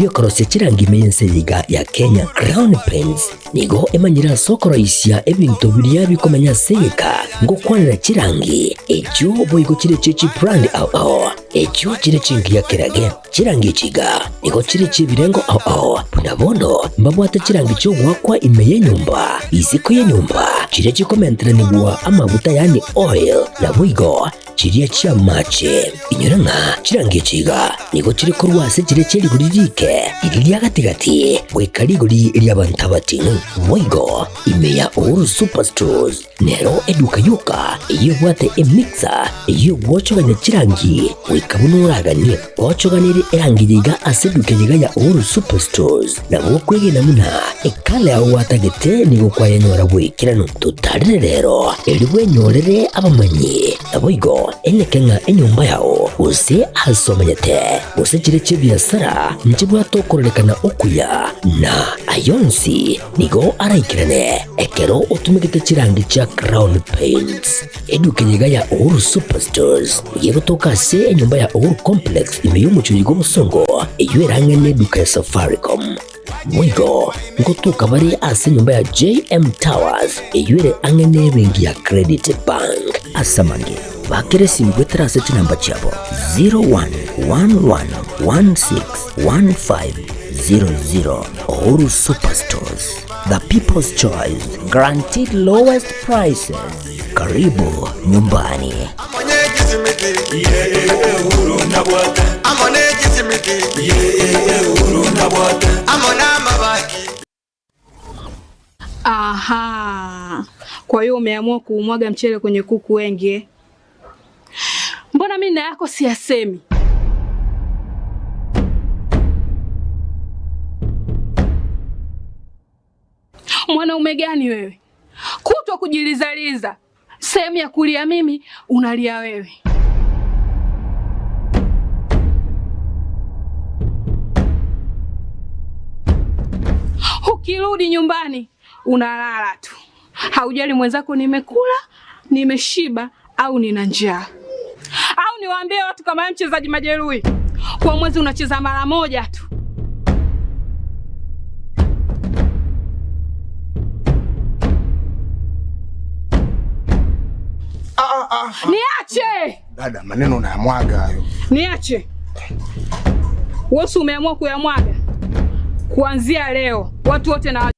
Y'okorosia chirangi ime y'ense eye iga ya Kenya. Crown Paints nigo emanyire ase okoroisia ebinto biria bikomenya ase egeka ngokwanera chirangi echio boigo chire chie chibrand ao ao echio chire chingiya kerage. Chirangi echi iga nigo chire chi'ebirengo ao ao buna bono mbabwate chirangi chi'ogoakwa ime y'enyomba, isiko y'enyomba, chiria chikomenteranigwa amaguta yaani oil, naboigo Chiria chi'amache. Inyora ng'a chirangi echi iga nigo chire korwa ase chiria chie rigori riike, riria ria gati-gati, goika rigori ri'abanto abating'u. Boigo ime ya Uhuru Superstores nero eduka yoka eyio ebwate emixer eyio egwochogania chirangi goika buna oraganie. Gwochoganirie erangi eye iga ase eduka eye iga ya Uhuru Superstores, nabo okwegena buna ekala yao gwatagete nigo kwayenyora boikeranu. Totarire rero, erio bwenyorere abamanyi. Naboigo enyeke ng'a enyomba yao, gose aase omenyete, gose chire chi'ebiasara, nchibwate okororekana okuya, na ayio onsi nigo araikerane ekero otumegete chirangi chia Crown Paints. Eduka eye iga ya Uhuru Superstores nigo egotoka ase enyomba ya Uhuru Complex ime y'omochie oyo bw'obosongo, eyio erang'e neduka ya Safaricom. Boigo ngotoka bare ase enyomba ya JM Towers eyio ere ang'e nebenki ya Credit Bank. Ase amange, bakera esimu goetera ase chinamba chiabo 0111161500. Uhuru Superstores, the people's choice, guaranteed lowest prices. Karibu nyumbani. Aha, kwa hiyo umeamua kuumwaga mchele kwenye kuku wengi eh? Mbona mimi na yako siyasemi? Mwanaume gani wewe? Kutwa kujilizaliza, sehemu ya kulia mimi unalia wewe. Ukirudi nyumbani unalala tu, haujali mwenzako nimekula, nimeshiba au nina njaa. Au niwaambie watu kama wewe mchezaji majeruhi, kwa mwezi unacheza mara moja tu. Niache! Dada, maneno unayamwaga hayo. Niache. Wewe umeamua kuyamwaga. Kuanzia leo watu wote na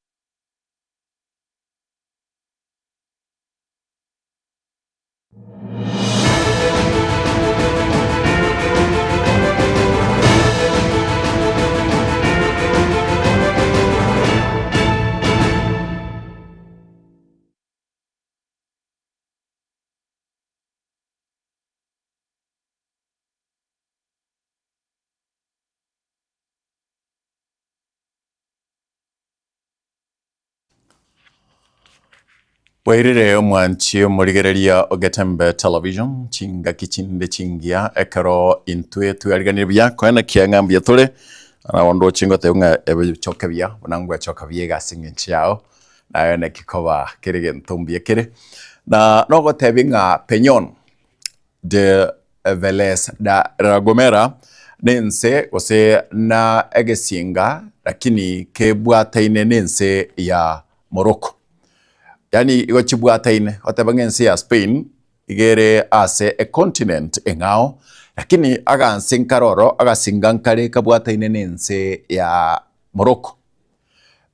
Bwairire omwanchi omorigereria o Getembe Television, chingaki chinde chingiya ekero intwe twariganirie buya koenekia ng'a mbuya tore, nabo ndoche ngoteba ng'a ebichoke buya buna ngwechoka buya iga ase eng'encho yao, naye naki koba kere egento mbuya kere. Na nogotebia ng'a Peñon de Velez da La Gomera nense gose na egesinga lakini kebwataine nense ya Morocco. Yaani igo chibwataine, goteba ng'a ense ya Spain iga ere ase econtinent eng'ao, lakini aganse nkare oro agasinga nkare kabwataine nense ya Morocco.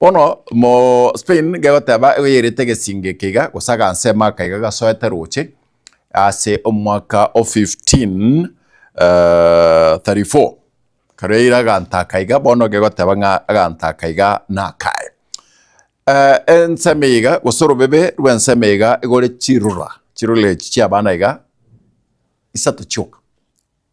Bono mo Spain gegoteba igo yairete egesingo eke iga gose agansemo aka iga gasoete roche ase omwaka o 1534. Ekero yaira aganto aka iga bono gegoteba ng'a aganto aka iga nakaye. Ensemo eye iga gose orobebe rw'ensemo eye iga igo ore chirura, chirura echi chi'abana iga isato chioka,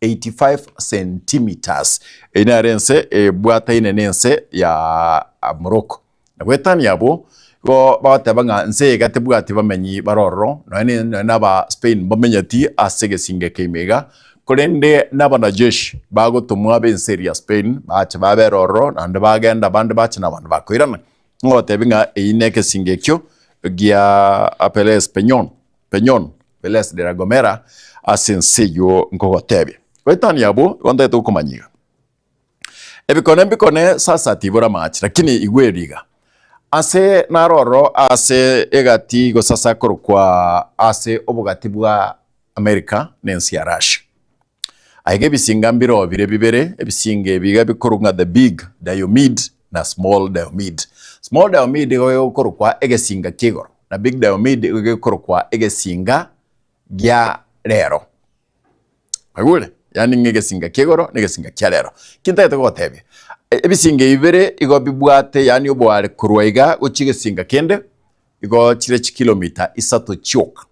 85 centimetres. Eyio nere ense ebwataine na ense ya Morocco. Na goetania abwo, igo bagoteba ng'a ense eye iga tebwati bamenyi bare ororo, nonya ne nonya na aba Spain mbamenyeti ase egesingo eke ime iga, korende na abanajeshi bagotomwa b'ense eria ya Spain bache babera ororo, naende bagenda abande bache na abande bakoirana. Ngotebi ng'a eyio ne ekesingo ekio gia Perez Peñon, Peñon Perez de la Gomera ase ense eyio nkogotebia. Goetania abwo, igo ntagete gokomanya iga. Ebikone mbikone sasa tibora amache, lakini igwa eri iga. Ase naro ororo ase egati gose ase akorokwa ase obogati bwa America na ense ya Russia. Aiga ebisinga mbiroo bire bibere, ebisinga ebi iga bikorokwa ng'a the big Diomede na small Diomede. Small Diomede igo gekorokwa egesinga kia igoro, na big Diomede igo gekorokwa egesinga gia rero. Kwaigure? Yaani ng'a egesinga kia igoro na egesinga kia rero. Ki ntagete gogotebia, ebisinga ebi bibere igo bibwate yaani oboare korwa iga gochia egesinga kende, igo chire chikilomita isato chioka.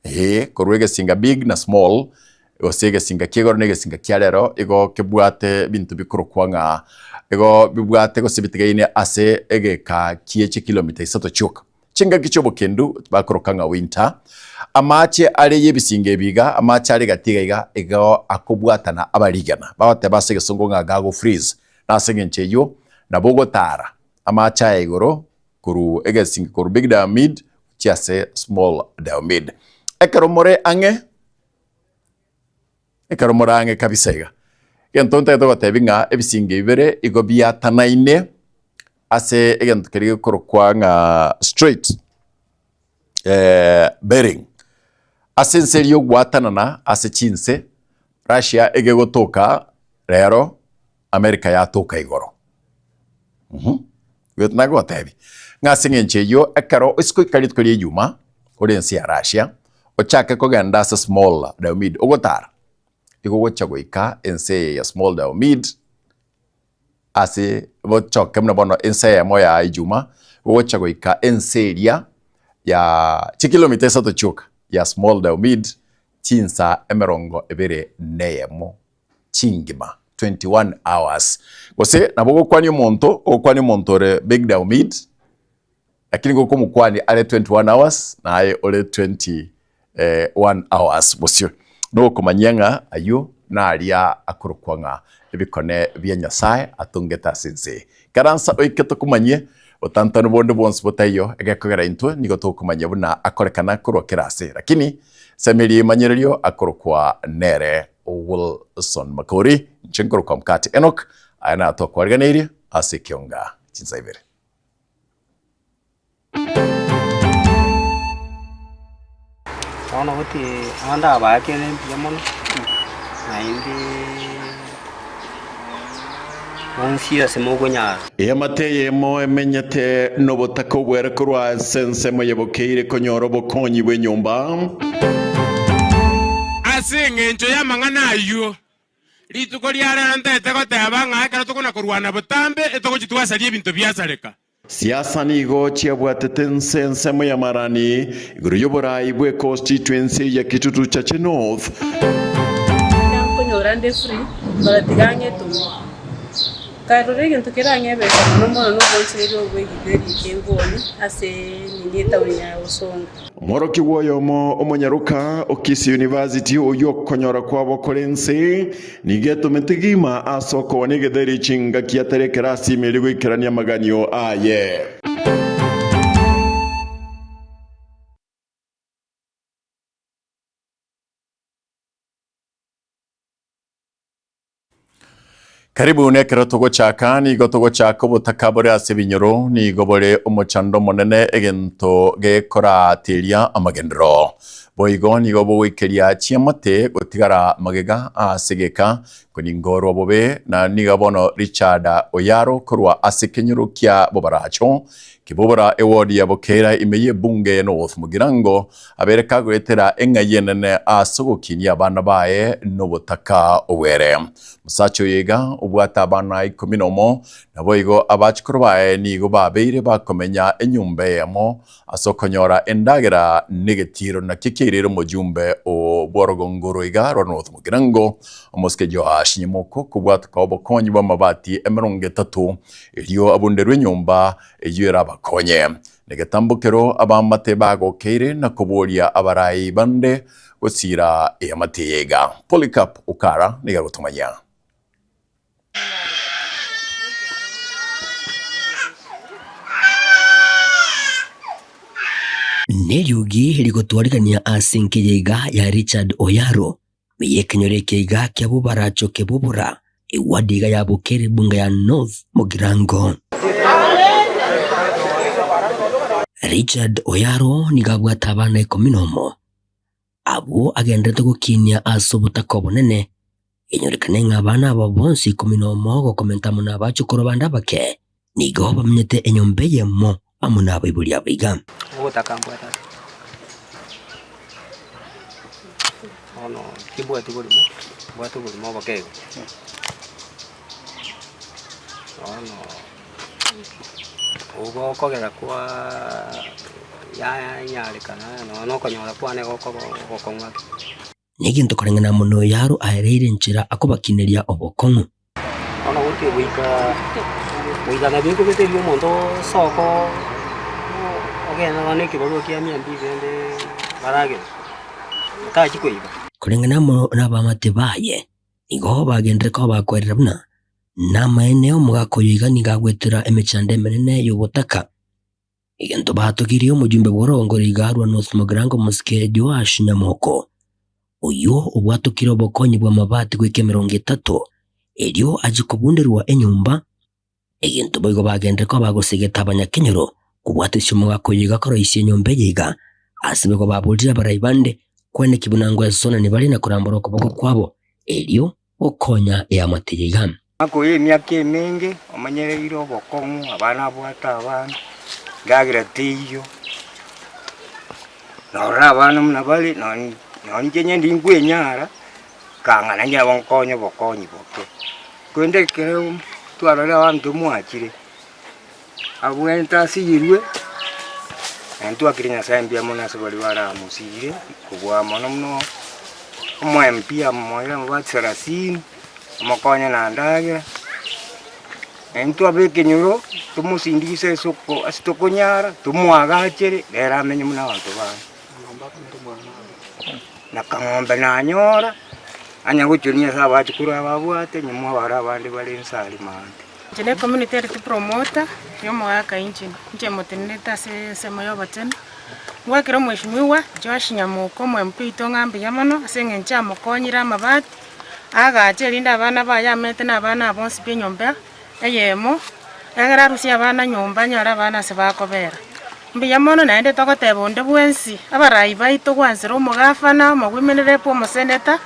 Ee, korwa egesinga big na small, gose egesinga kia igoro na egesinga kia rero, igo kebwate ebinto bikorokwa ng'a igo bibwate gose bitigaine ase egeka kie chikilomita isato chioka. Chingaki chi'obokendu bakoroka ng'a winter, amache are y'ebisinga ebi iga, amache are gati iga iga, igo akobwatana abarigena. Bagoteba ase egesongo ng'a gago freeze. Na ase eng'encho eyio, nabo ogotara amache aya igoro korwa egesinga korwa big diomede gochia ase small diomede. Ekero more ang'e, ekero more ang'e kabisa iga, egento ntagete gotebi ng'a ebisinga bibere igo biatanaine ase egento keria gekorokwa ng'a straight bearing. Ase ense eria ogwatanana ase chinse, Russia egegotoka rero, America yatoka igoro. Igo nagotebi, ng'a ase eng'encho eyio ekero isiko goika rituko ria ejuma, ore ense ya Russia, ochake kogenda ase small Diomede ogotara, igo ogocha goika ense eye ya small Diomede, ase bochoke buna bono ense eyemo ya ejuma, ogocha goika ense eria ya chikilomita isato chioka ya small Diomede, chinsa emerongo ebere na eyemo chingima, 21 hours. Gose nabo ogokwania omonto, ogokwania omonto ore big Diomede, lakini gokomokwania are 21 hours, naye ore 21 hours bosio. Nokomanyia ng'a ayio naria akorokwa ng'a ebikone bia Nyasae atongete ase ense eye. Ikaransa oike tokomanyie, botantanu bonde bwonsi botaiyo, egekogera intwe nigo tokomanyia buna akorekana korwa kera ase. Lakini semeria emanyererio akorokwa nere Wilson Makori, inche nkorokwa Mkate Enock, aya natwakwareganeirie ase ekionga chinsa ibere. Bono goti ande abaakere mbuya mono, naende bonsi ase mokonyara. Eamate eyemo emenyete nobotaka obwere korwa ase ensemo yebokeire konyora obokonyi bw'enyomba. Ase engencho y'amang'ana ayio, rituko ria rero ntagete goteba ng'a ekero tokona-korwana botambe, etogochia twasaria ebinto biasareka. Siasa nigo chiabwatete ense ensemo ya Marani igoro y'oborai bwe constituency ya Kitutu Chache North. Nkonyora nde free baratiga ang'e etome. Nkarora egento kerang'ebeke mono mono nobwanchereria obo bw'egitheri eke nkoonia ase nini etaoni ya Bosongo. Omworokigwa oyomo omonyaroka o Kisii University oyio okonyora kwabo kore ense Nigo etomete kegima ase okoona egetheri chingaki atari ekerasi ime erio goikerania amaganio aye. Karibu nekero togochaka, nigo togochaka obotaka bore ase ebinyoro, nigo bore omochando omonene egento gekorateria amagenderero. Boigo nigo bogoikeria chiamate gotigara magega ase egeka, koningorwa bobe, na nigo bono Richard Oyaro korwa ase ekenyoro kia Bobaracho, Kibobora eward ya Bokeera ime y'ebunge ya North Mugirango, abeire kagoetera eng'ai enene ase ogokinia abana baye nobotaka obwere. Omosacha oyo iga obwate abana ikomi nomo, naboigo abachukuru baye nigo babeire bakomenya enyomba eyemo Ase okonyora endagera negetiiro nakio kiairire omojumbe o bw'orogongo oroiga rwa North Mugirango, omosike Joash Nyamoko, kobwatoka obokonyi bw'amabati emerongo etato, erio abunderwe enyomba eyio erabakonye. Negetambokero abaamate bagokeire na koboria abarai bande gosiira eamate eye iga. Polycarp Okara nigo agotomanyia. Neriogi rigotwarigania ase enka eye iga ya Richard Oyaro, meye ekenyoro eke iga kia Bobaracho Kebobora. Ewadi iga ya Bukere bunge ya North Mugirango. Richard Oyaro nigo abwate abana ikomi nomo, abwo agenderete gokinia ase obotaka obonene, enyorekane ng'a abana aba bonsi ikomi nomo gokomenta amo nabachokoro bande abake, nigo bamenyete enyomba eyemo amo nabaibori abo iga. Ogotaka mbwate ase bono timbwati borimo, mbwate oborimo oboke igo. Bono obo okogera kwaa yanyarekana nonya na okonyora kwane gokoba ogokong'u ake. Negento koreng'ana amo noyaro aereire enchera akobakineria obokong'u. Bono gochia goika goika nabo ekobeteria omonto osoko ogende nonya na ekebarua kia mia mbili rende baragere, otachia koiba. Koreng'ana amo nabamate baye, nigo bagenderere koba bakwerera buna namaene omogaka oyo iga nigo agwetera emechando emenene y'obotaka. Egento batogirie omojumbe bw'orogongo riga rwa North Mugirango Omosike Joash Nyamoko, oyio obwatokire obokonyi bw'amabati goika emerongo etato, erio achie kobunderwa enyomba. Egento boigo bagenderere koba bagosegeta abanyakenyoro kobwatesia omogaka oyo iga koroisia enyomba eye iga, ase boigo baborire abarai bande kweneki buna ngwesonani bare na korambora okoboko kwabo erio gokonya eamate eye iga. Omwaka oyo emiaka emenge omanyereire obokong'u, abana abwate abana, endagera teiyo, norora abana buna bare nonye nonye inche onye ndi nkwenyara, kang'ana onye nabo nkonye obokonyi boke. Korende ekero twarorire abanto mwachire, abwenerete asiyirwe, naende twakire Nyasaye mbuya mono ase baria baramosire, kobua mono mono omo MP amoire amabati sarasini. Omokonye na ndagera, na intwe ab'ekenyoro tomosindigise ase oko ase tokonyara, tomoagachere, nere amenye buna abanto bande. Na kang'ombe nanyora, anya gochoria ase abachukuru aba abwate, nyuma abare abande bare inse aria maate. Inche ne community health promoter ya omogaka engine, inche motenenete ase ensemo ya obochenu. Ngwakera omweshimiwa Joash Nyamoka omo MP oito ng'a mbuya mono ase eng'encho amokonyire amabati, Agache erinde abana baye amete na abana aba bonsi b'enyomba eyemo, egere arusie abana nyomba anyore abana ase bakobera. Mbuya mono naende togoteba onde bwensi, abarai baito gwansera omogafana, omowomen rep, omoseneta,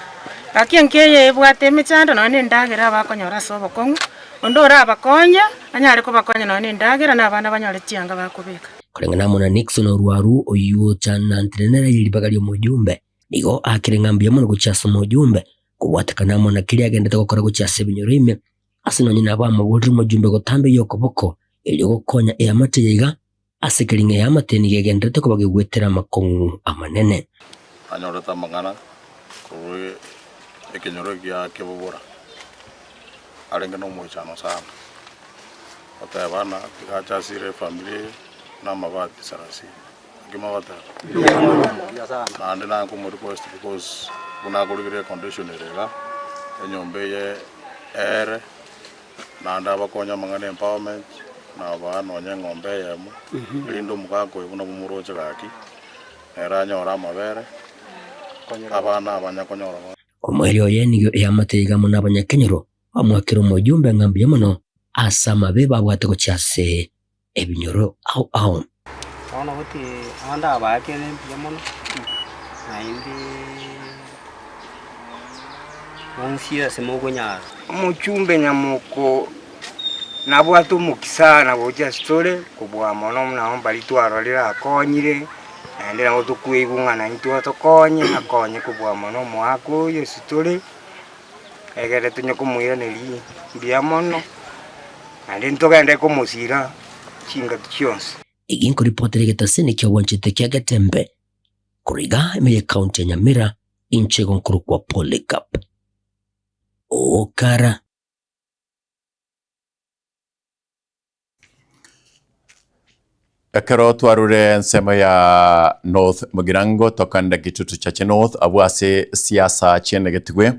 gaki enka eye ebwate emechando nonya na endagera abakonyora ase obokong'u, onde orabakonye, anyare kobakonya nonya na endagera na abana banyore chianga bakobeka. Koreng'ana amo na Nixon Orwaru oyio ochanantire nere ribaga ri'omojumbe, Nigo aakire ng'a mbuya mono gochia ase omojumbe, kobwatekana amo na keria agendete gokora gochia ase ebinyoro ime, ase nonye nabo amoborire omojumbe gotambia okoboko erio gokonya eamate eye iga, ase keri ng'a eamate nigo egenderete koba gegwetera amakong'u amanene. Anyorete amang'ana korwa ekenyoro ekia kebobora, arenge nomoichano sana, goteba ng'a tiga ache asire efamiri eye na amabati sarasini. Naki mogoteba? Naende naye nkomo request because buna akorigire econdition ere iga, enyomba eye eere, naende abakonye amang'ana ya empowerment, nabaa nonye eng'ombe eyemo, erinde omogaka oyo buna bomoroche gaki, nere anyore amabere, abana abanya konyora bono. Omoerio oye nigo eamate iga amo nabanyakenyoro bamoakera omojumbe ng'a mbuya mono ase amabe babwate gochia ase ebinyoro ao ao. Bono goti ande abaakere mbuya mono, naende bonsi ase mokonyara. Omochumbe nyamoko nabwate omokisana gocha ase tore kobua mono buna nabo mbaria twarorire akonyire, naende nabo tokoigwa ng'a naintwe atokonye, akonye kobua mono omoaka oyo ase tore, egere tonya komoiraneria mbuya mono. Naende ntogende komosira chingaki chionsi. Egi nkoripotera egetasini ki'obwanchete kia Getembe, korwa iga ime y'ecounty ya Nyamira, inche igo nkorokwa Polycarp Okara. Ekero twarure ensemo ya North Mugirango tokanda Gitutu Chache North abwo ase siasa chianegetigwe.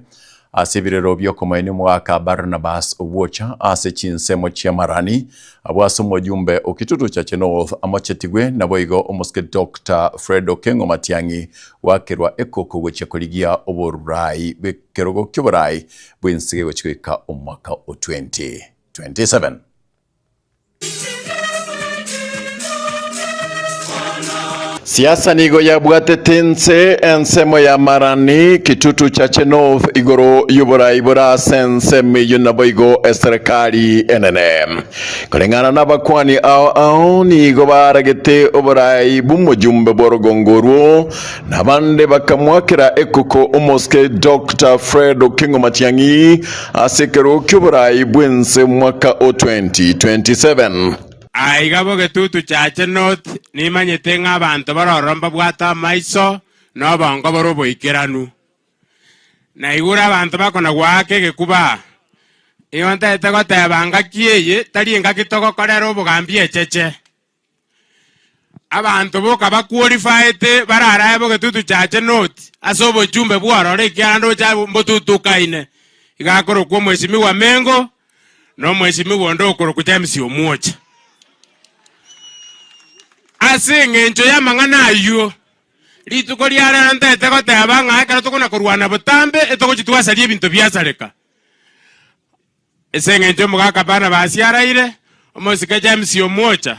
Ase ebirero bi'okomoenia omogaka Barnabas Obwocha ase chinsemo chi'amarani, abwo ase omojumbe o Kitutu Chache North amochetigwe, naboigo omosike Doctor Fred Okengo Matiang'i goakerwa ekoko gochia korigia oborai bw'ekerogo ki'oborai bw'ensige gochia goika omwaka o 2027. Siasa nigo yabwatete ense ensemo ya Marani, Kitutu Chache North igoro y'oborai bore ase ensemo eyio naboigo eserekari enene. Koreng'ana nabakwani ao ao nigo baragete oborai bw'omojumbe bw'orogongo orwo na abande bakamwakera ekoko omosike Doctor Fred Okengo Matiang'i Ase ekerogo ki'oboraai bw'ense mwaka o 2027. Aiga bogetutu chache North nimanyete ng'a abanto bare ororo mbabwate amaiso na obongo bore oboikeranu. Naigure abanto bakona goaka egekuba. Nigo ntagete goteba ngaki eye tari engaki togokorera obogambi echeche. Abanto boka baqualified bararae bogetutu chache North ase obochumbe bw'ororo ekiagera ndoche abwo mbotutukaine. Iga akorokwa omwesimigwa Mengo na omwesimigwa onde okorokwa James Omwocha. Ase eng'encho y'amang'ana ayio, rituko ria rero ntagete goteba ng'a ekero tokona korwana botambe etogochi twasaria ebinto biasareka. Ase engencho omogaka Barnabas araire, omosike James omwocha,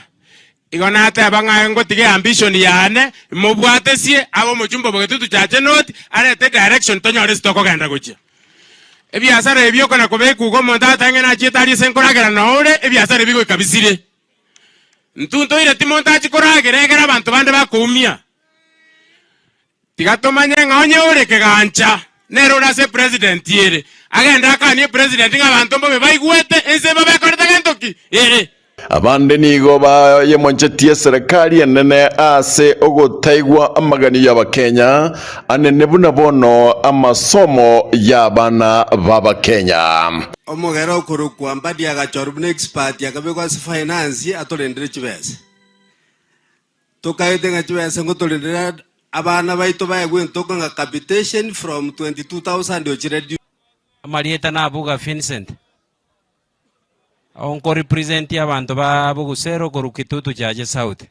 igo nateba ng'a ngotiga eambition yane, mobwatesie abe omochumba obogetutu chache north, arete edirection tonyore ase tokogenda gochia. Ebiasara ebi okona kobeka iga omonto agotebi ng'a nachiete aria ase nkoragera noo ore, ebiasara ebi goika bisire. Intwe ntoireti monto achie koragera egere abanto bande bakoumia. Tiga tomanye ng'a onye ore kegancha nere ore ase epresident ere, agende akanie epresident ng'a abanto mbobe baigwete ense babekorete gento ki? Ere. Abande nigo bayemonchetie eserekari enene ase ogotaigwa amaganio y'Abakenya anene buna bono amasomo y'abana b'Abakenya. Omogera okorokwa Mbadi agachorwa buna expert akabekwa ase finance atorendere chibesa. Tokaete ng'a chibesa ngotorendere abana baito baegwe entoko ng'a capitation from 22,000 ochire due. Amarieta na Abuga Vincent. Ao nkorepresentia abanto ba Bogusero korwa Kitutu Chache South.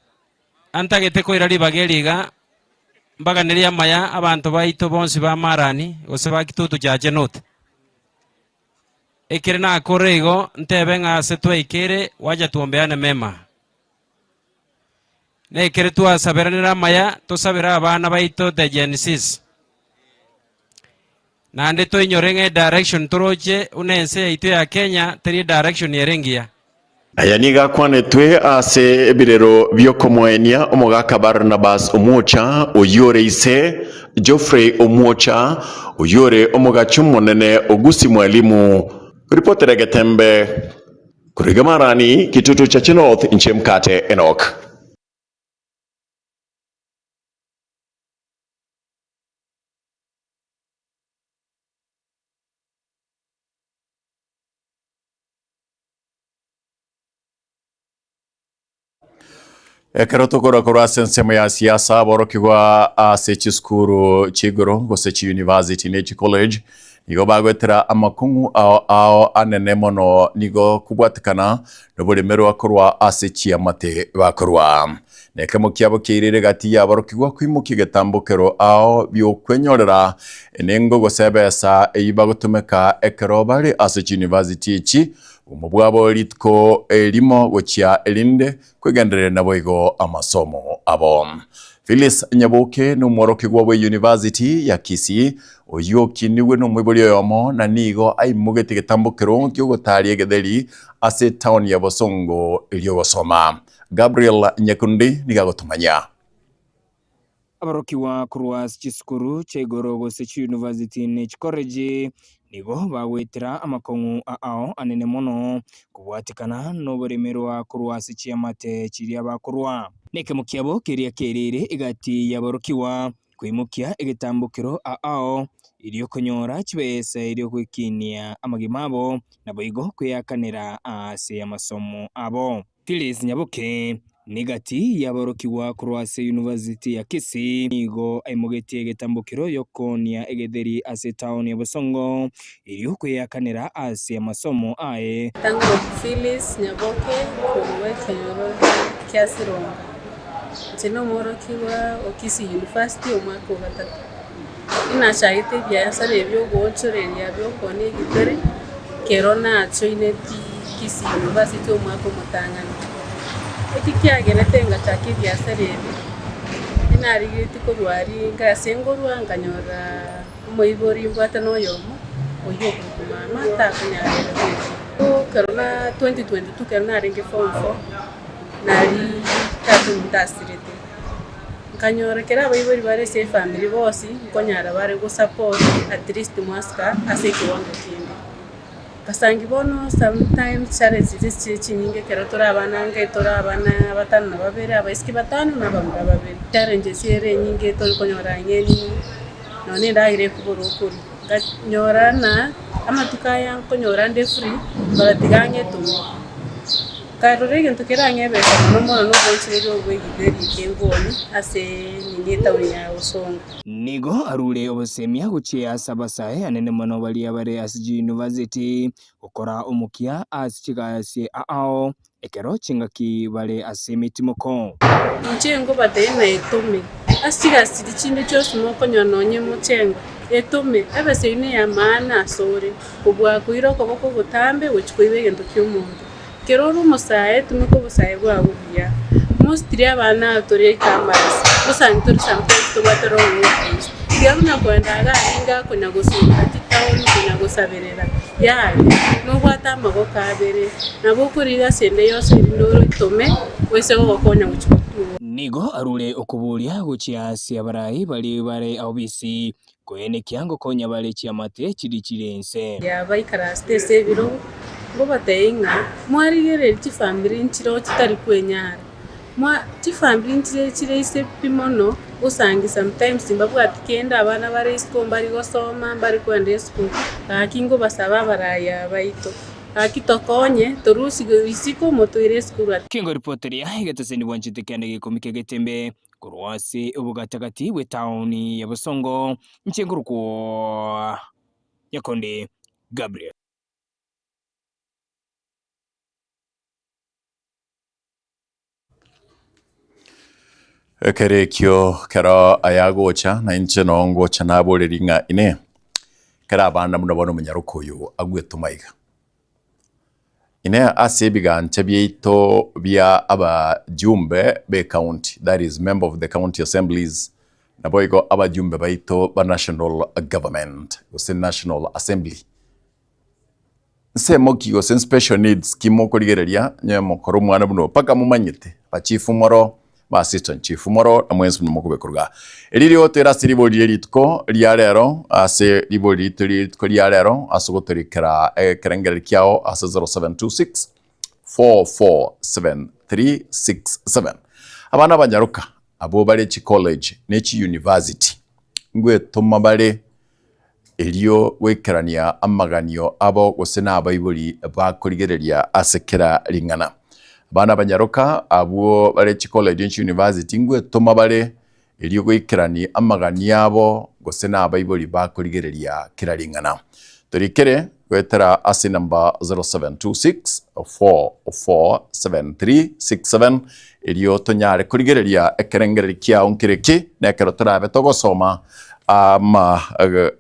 Antagete koira ribaga eri iga, mbaganerie amaya abanto baito bonsi ba Marani gose ba Kitutu Chache North. Ekere nakore igo, ntebe ng'a ase twaikeire, wacha tuombeane mema. Nekere twasaberanire amaya, tosabere abana baito the Gen Zs. Naende toinyore ng'a edirection toroche buna ense yaito ya Kenya teri edirection ere engiya. Aya nigo akwanetwe ase ebirero bi'okomoenia omogaka Barnabas Omwocha, oyio ore ise Geoffrey Omwocha, oyio ore omogachi omonene o Gusii Mwalimu. Ripotera egetembe. Korwa Marani, Kitutu Chache North, inche Mkate Enock. Ekero tokora korwa ase ensemo ya siasa, aborokigwa ase chisukuru chi'igoro gose chiuniversity ne chicollege nigo bagoetera amakong'u ao ao anene mono nigo kobwatekana noboremerwa korwa ase chiamate bakorwa. Nekemo kiabo kiairire gati y'aborokigwa koimokia egetambokero ao biokwenyorera enengo gose ebesa eyio bagotumeka ekero bare ase chiuniversity echi Obomo bwabo rituko erimo gochia erinde, kwegendereria naboigo amasomo abo. Phyllis Nyaboke nomworokigwa bwe University ya Kisii, oyio okinigwe nomoibori oyomo na nigo aimogetie egetambokero kiogotaria egetheri ase etown ya Bosongo erio gosoma. Gabriel Nyakundi nigo agotomanyia. Aborokigwa korwa ase chisukuru chia igoro gose chiyunivasiti ne chikoreji nigo bagoetera amakong'u ao anene mono kobwatekana noboremerwa korwa ase chiamate chiria bakorwa. Nekemo kiabo keria kereire egati y'aborokigwa koimokia egetambokero ao erio konyora chibesa erio gwekinia amagima abo naboigo kweakanera ase amasomo abo. Phyllis Nyaboke. Negati y'aborokigwa korwa ase University ya Kisii nigo aimogetie egetambokero y'okoonia egetheri ase etaoni ya Bosongo erio kweakanera ase amasomo aye. Tang'o Phyllis Nyaboke korwa ekenyoro kia Sironga. Inche nomworokigwa o Kisii University omwaka o gatato. Inachagete ebiasara ebi biogoonchoreria biokoonia egitere kero nachoineti Kisii University omwaka omotang'ani. Eki kiagerete ngachaka ebiasara ebi, inarigetie korwa aria inga ase ngorwa nkanyora omoibori mbwate na oyomo oywo okorokwa mama takonyara ere bweka. Ekero na 2022 ekero narenge form four, naria tata ominto asirete. Nkanyora ekero abaibori bare ase efamiri bonsi nkonyara bare gosupport at least mwasika ase ekewango kende. Ngasangi bono sometimes challenges chire chinyinge ekero tore abana ange tore abana batano na babere abaiseke batano na abamura babere. Challenges ere enyinge tori konyora ang'e nini nonye endagera ekobora okoria. Nkanyora ng'a amatuko aya nkonyora nde free nkarora tiga ng'etome. Nkarora egento kerang'ebesa mono mono nobonchereri obwo bw'egitheri kengoni ase nini etaoni ya Bosongo. Nigo arure obosemia gochia ase abasae anene mono baria bare ase chiyunivasiti gokora omokia ase chigasi ao ekero chingaki bare ase emetimoko. Inche nkobatebia ng'a etome ase chigasi chiria chinde chionsi mokonyora nonye mochengo, etome ebesa eyio ney'amaana asore, kobua koira okoboko ogotambe gochia koiba egento ki'omonto. Ekero ore omosae, tumeka obosae bwao buya. Mostly abana aba tore ecampas, bosangi tore sometimes tobwate wrong influence. Tiga buna koenda iga aringa konya gosunga chitown konya gosaberera, yaya, nobwate amaboko abere, nabo okoriga ase ende yonsi erinde oritome, oise gogokonya gochia gotura. Nigo arure okoboria gochia ase abarai baria bare obisi, Koenekia ngokonya bare chiamate chirichire inse. Yabaikaransete ase ebirogo, ngobatebie ng'a mwarigererie chifamiri nchireo chitari kwenyara, mwa chifamiri nchire chire ise pi mono, gosangi sometimes mbabwati kende abana bare isiko mbari gosoma mbari koenda esukuru, gaki ngobasaba abarai aba baito, gaki tokonye torusigwe isiko motoire esukuru ase. Kengo ripoti ria egeteseni bwanchete kende gekomi kegetembe Korwa ase obogatagati bw'etaoni ya Bosongo, inche nkorokwa Nyakonde Gabriel. Ekero ekio kero ayagocha, na inche noo ngocha naborerie ng'a inee, kera abana buna bono omonyaroka oyo agwetoma iga? Inee ase ebigancha biaito bia abajumbe be county, that is member of the county assemblies, naboigo abajumbe baito ba national government gose national assembly, nsemo ki gose special needs ki mokorigereria onye mokore omwana buna oyo mpaka momanyete abachifu moro Ba assistant chief moro na mwensi buna mokobekorwa igaa. Eri rigotoira ase ribori rie rituko ria rero, ase ribori rito rie rituko ria rero, ase ogotorikera ekerengererio kiao ase 0726 447 367. Abana abanyaroka abwo bare chicollege ne chiuniversity ngwetoma bare erio goikerania amaganio abo gose nabaibori bakorigereria ase kera ring'ana. Abana abanyaroka abwo bare chicollege ne chiuniversity ngwetoma bare erio goikerani amaganio abo gose nabaibori bakorigereria kera ring'ana. Torikere goetera ase enamba 0726 447367 erio tonyare korigereria ekerengererio kiao nkere ki, na ekero torabe togosoma ama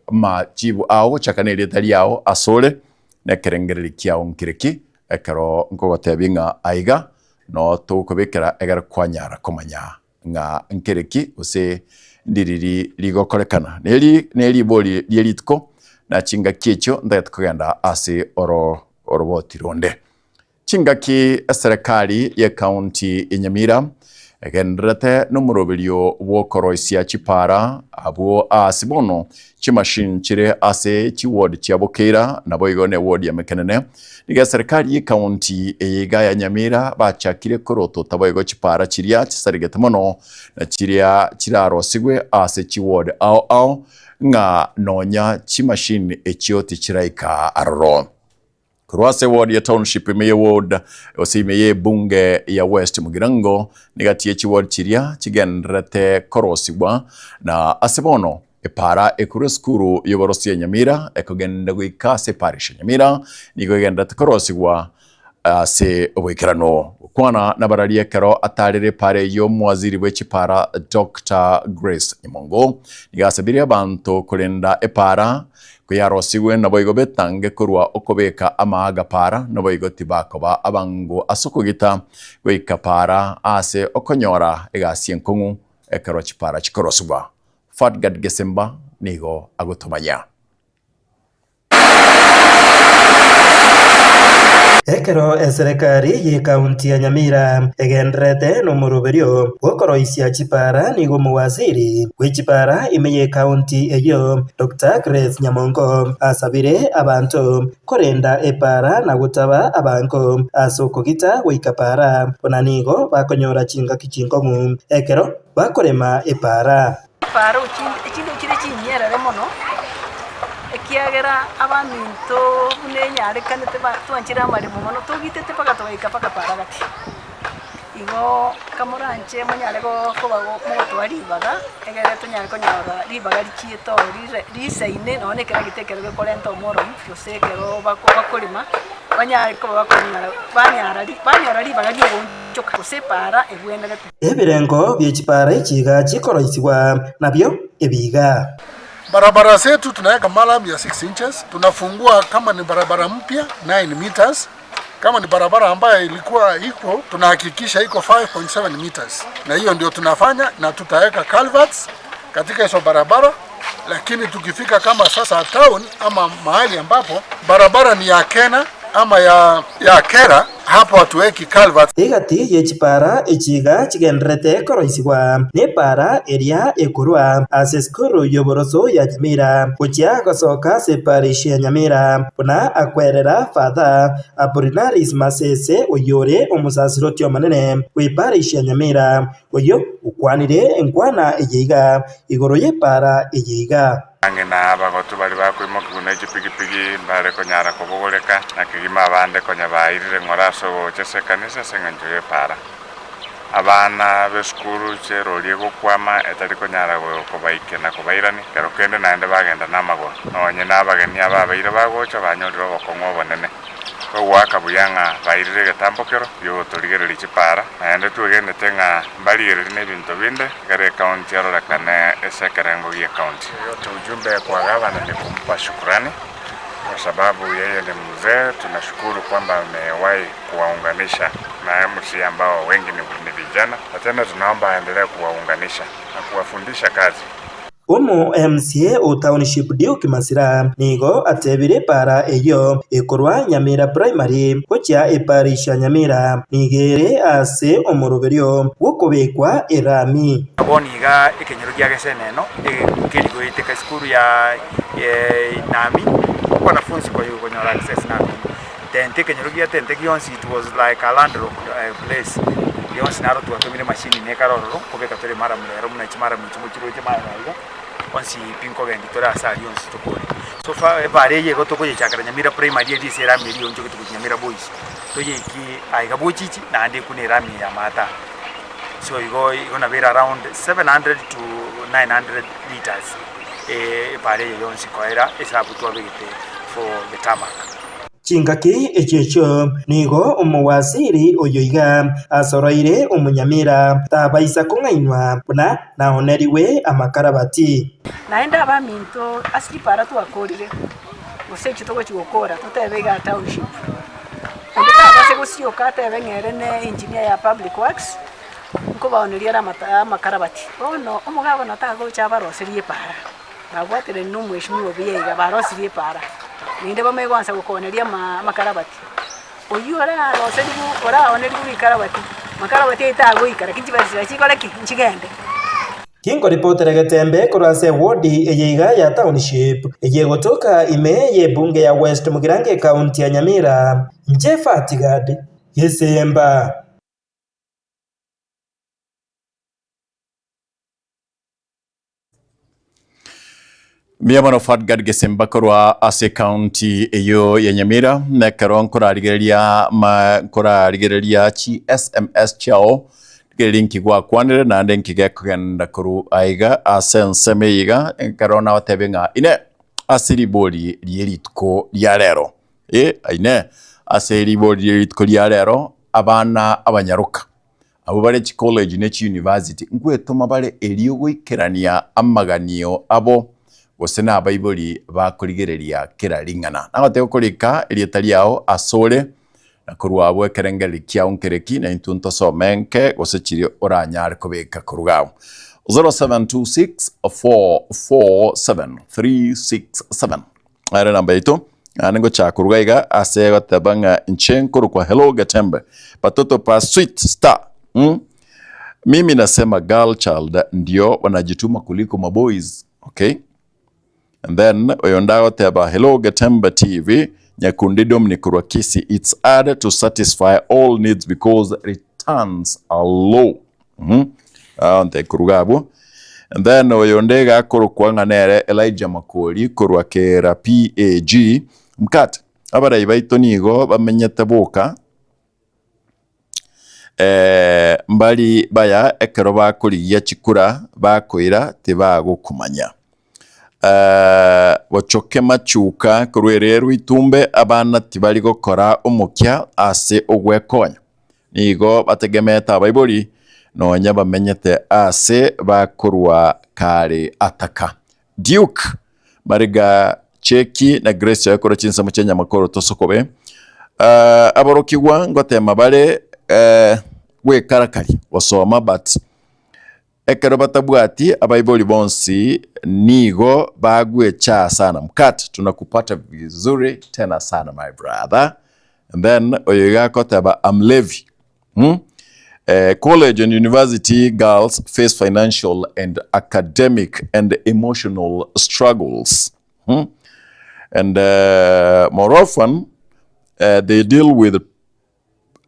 amachibu ao gochaka nerieta riao asore, na ekerengererio kiao nkere ki, ekero nkogotebia ng'a aiga no togokobekera egere kwanyara komanya ng'a nkere ki gose ndiriri rigokorekana. Neri neribori rie rituko, na chingaki echio ntagete kogenda ase oro oroboti ronde. Chingaki eserekari y'ecounty ya Nyamira egendererete nomoroberio bw'okoroisia chipara abwo aase bono chimachine chire ase chiward chia Bokeira naboigo ne ward ya Mekenene. Nigo eserekari y'ecounty eye iga ya Nyamira bachakire korotota boigo chipara chiria chisaregete mono na chiria chirarosigwe ase chiward ao ao ng'a nonya chimachine echio tichiraika aroro. Korwa ase ward ya Township ime ye ward gose ime ye ebunge ya West Mugirango negati ye chiward chiria chigendererete korosigwa na ase bono epara ekorwa esukuru y'oborosi ya Nyamira ekogenda goika ase eparish ya Nyamira nigo egendererete korosigwa ase oboikeranu. Gokwana nabararia ekero atarire epara eyio omowaziri bwe chipara Doctor Grace Nyamongo nigo asabire abanto korenda epara Koyarosigwe naboigo betange korwa okobeka amaaga para, naboigo tibakoba abango ase okogita goika para aase okonyora egasi enkong'u ekero chipara chikorosigwa. Fadgard Gesemba nigo agotomanya. Ekero eserekari y'ekaunti ya Nyamira egendererete nomoroberio bw'okoroisia chipara nigo omowaziri bw'echipara ime y'ekaunti eyio Doctor Grace Nyamongo asabire abanto korenda epara na gotaba abango ase okogita goika para buna nigo bakonyora chingaki chinkong'u ekero bakorema epara. Epara echinde chire chinyerere mono, ekiagera abaminto buna enyarekanete twanchire amaremo mono togitete mpaka togaika mpaka para gati. Igo kamoranche monyare koba mogotoa ribaga, egere tonyare konyora ribaga richiete oo rire risaine nonye na ekeragita ekero gekorenta omoromu, gose ekero bako bakorema, banyare koba bakonyora banyara banyora ribaga ria ogoonchoka gose epaara ebwenerete. Ebirengo bie chipaara echi iga chikoroisigwa nabio ebiiga. Barabara zetu tunaweka malam ya 6 inches, tunafungua kama ni barabara mpya 9 meters. Kama ni barabara ambayo ilikuwa iko tunahakikisha iko 5.7 meters, na hiyo ndio tunafanya, na tutaweka culverts katika hizo barabara. Lakini tukifika kama sasa town ama mahali ambapo barabara ni ya Kena ama ya, ya Kera, hapo hatuweki culverts. Egati ye chipara echi iga chigendererete koroisigwa nepara eria ekorwa ase esukuru y'oboroso ya Nyamira gochia gosoka ase eparish ya Nyamira, buna akwerera Father Apollinaris Masese oyore omosasiroti omonene bw'eparish ya Nyamira, oyio okwanire enkwana eye iga igoro y'epara eye iga. Ang'e na abagotu baria bakoimokigwa ne chipigipigi mbare konyara kobogoreka, na kegima abande konya bairire ng'ora ase ogocha ase ekanisa ase engencho y'epaara. Abana b'esukuru chi'erori egokwama etari konyara kobaikia na kobairania, kero kende naende bagenda namagoro. Nonye nabageni ababeire bagocha banyorire obokong'u obonene. Togoaka buya ng'a bairire egetambokero gi'ogotorigereria chipaara, naende twegenete ng'a mbarigererie nebinto binde, ekero ekaunti erorekane ase ekerengo gi'ekaunti. Yote ujumbe kwa gavana ni kumpa shukrani kwa sababu yeye ni mzee, tunashukuru kwamba amewahi kuwaunganisha na MCA ambao wengi ni vijana, na tena tunaomba aendelee kuwaunganisha na kuwafundisha kazi. Omo MCA o Township Duke Masira nigo atebire epara eyio ekorwa Nyamira Primary gochia eparish ya Nyamira nigo ere ase omoroberio bw'okobekwa erami. Bono iga ekenyoro gia Geseneno nkeri goeteka esukuru ya Nami, wanafunzi konyora access nami. Tente ekenyoro gia Tente gionsi it was like a landlocked place, gionsi naro twatomire emachine nekare ororo, nkobeka tore maramu rero buna chimaramu echi mochiroche magega iga, onsi pi nkogendi tore ase aria onsi tokore. So far ebara eye igo tokoyechakera Nyamira primary eria ase erami eria eonchogete gochia Nyamira boys, toyeiki aiga bochichi naende ekuna erami eye ya maata. So igo igo nabo ere around 700 to 900 meters ebara eye yonsi koera esabu twabegete for the tarmac. Chingaki echio echio nigo omowasiri oyo iga asoroire omonyamira tabaisa kong'ainwa buna naonerigwe amakarabati. Naende abaminto ase chipara twakorire, gose echi togochia gokora, totebe igaa township, onde tabase gosioka atebe ng'a ere ne engineer ya public works, nkobaoneria ere amata amakarabati. Bono omogabana tagocha abaroserie epara. Babwaterani na omweshimiwa buya iga, barosirie epaara, naende bamanye goansa gokoneria ama amakarabati. Oyio oraroserigwe oraonerigwe rikarabati, makarabati aye tagoika lakini chibesa chiaye chikore ki? Nchigende. Kinkoripotera getembe korwa ase ewodi eye iga ya Township, eye egotoka ime y'ebunge ya West Mugirango ekaunti ya Nyamira, inche Fatigad Gesemba. Mbuya mono Fadgard Gesemba korwa ase ekaunti eyio ya Nyamira, nekero nkorarigereria ma nkorarigereria chi sms chiao rigereria nki gwakwanire naende nki gekogenda korwa aiga ase ensemo eye iga ekero nabatebie ng'a ine ase ribori rie rituko ria rero eh ine ase ribori rie rituko ria rero abana abanyaroka Abwo bare chicollege ne chiuniversity nkwetoma bare erio goikerania amaganio abo gose nabaibori bakorigereria kera ring'ana. Nagoteba okorika erieta riao asore na korwa abwo ekerengererio kiao nkereki na intwe ntosome nke gose chiria oranyare kobeka korwa agwo. 0726447367 Ere namba yaito naende ngochaka koruga iga ase goteba ng'a inche nkorokwa Hello Getembe batoto pa sweet star mm? Mimi nasema girl child ndio wanajituma kuliko maboys okay and then oyo ndagoteba Hello Getembe TV Nyakundi Dominic korwa Kisii it's hard to satisfy all needs because returns are low mm -hmm. Ah, nte koruga abwo And then oyo onde iga akorokwa ng'a nere Elijah Makori korwa Kera PAG, Mkate, abarai baito nigo bamenyete boka, eh, mbari baya ekero bakorigia chikura bakoira tibagokomanya. Eh, bochoke machuka korwa ererwa itumbe abana tibari gokora omokia ase ogwekonya. Nigo bategemeete abaibori, nonya bamenyete aase bakorwa kare ataka. Duke, Mariga, Cheki na Grace oye korwa chinsemo chia Nyamakoro tosokobe. Uh, aborokigwa ngotema bare uh, gwekarakari gosoma but Ekero batabwati abaibori bonsi nigo bagwechaa sana mkat tunakupata vizuri tena sana my brother and then oyo iga akoteba I'm Levi hmm? Eh, college and university girls face financial and academic and emotional struggles hmm? and uh, more often uh, they deal with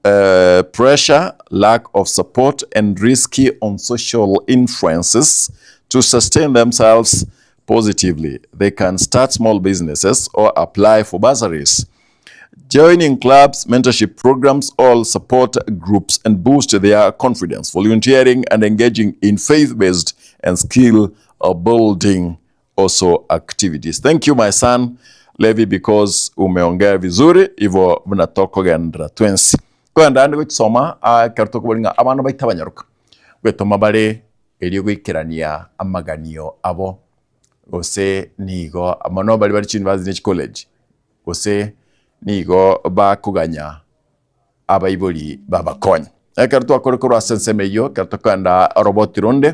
uh, pressure, lack of support, and risky on social influences to sustain themselves positively. They can start small businesses or apply for bursaries. Joining clubs, mentorship programs, all support groups and boost their confidence. Volunteering and engaging in faith-based and skill building also activities. Thank you my son Levi because umeongea vizuri ivo buna tokogenderera twensi. Kogenda ande gochisoma ah, ekero tokobori ng'a abana baito abanyaroka gwetoma bare erio goikerania amaganio abo gose nigo mono baria bare chiuniversity ne chicollege gose nigo bakoganya abaibori babakonye. Ekero twakore korwa ase ensemo eyio, ekero tokogenda oroboti ronde,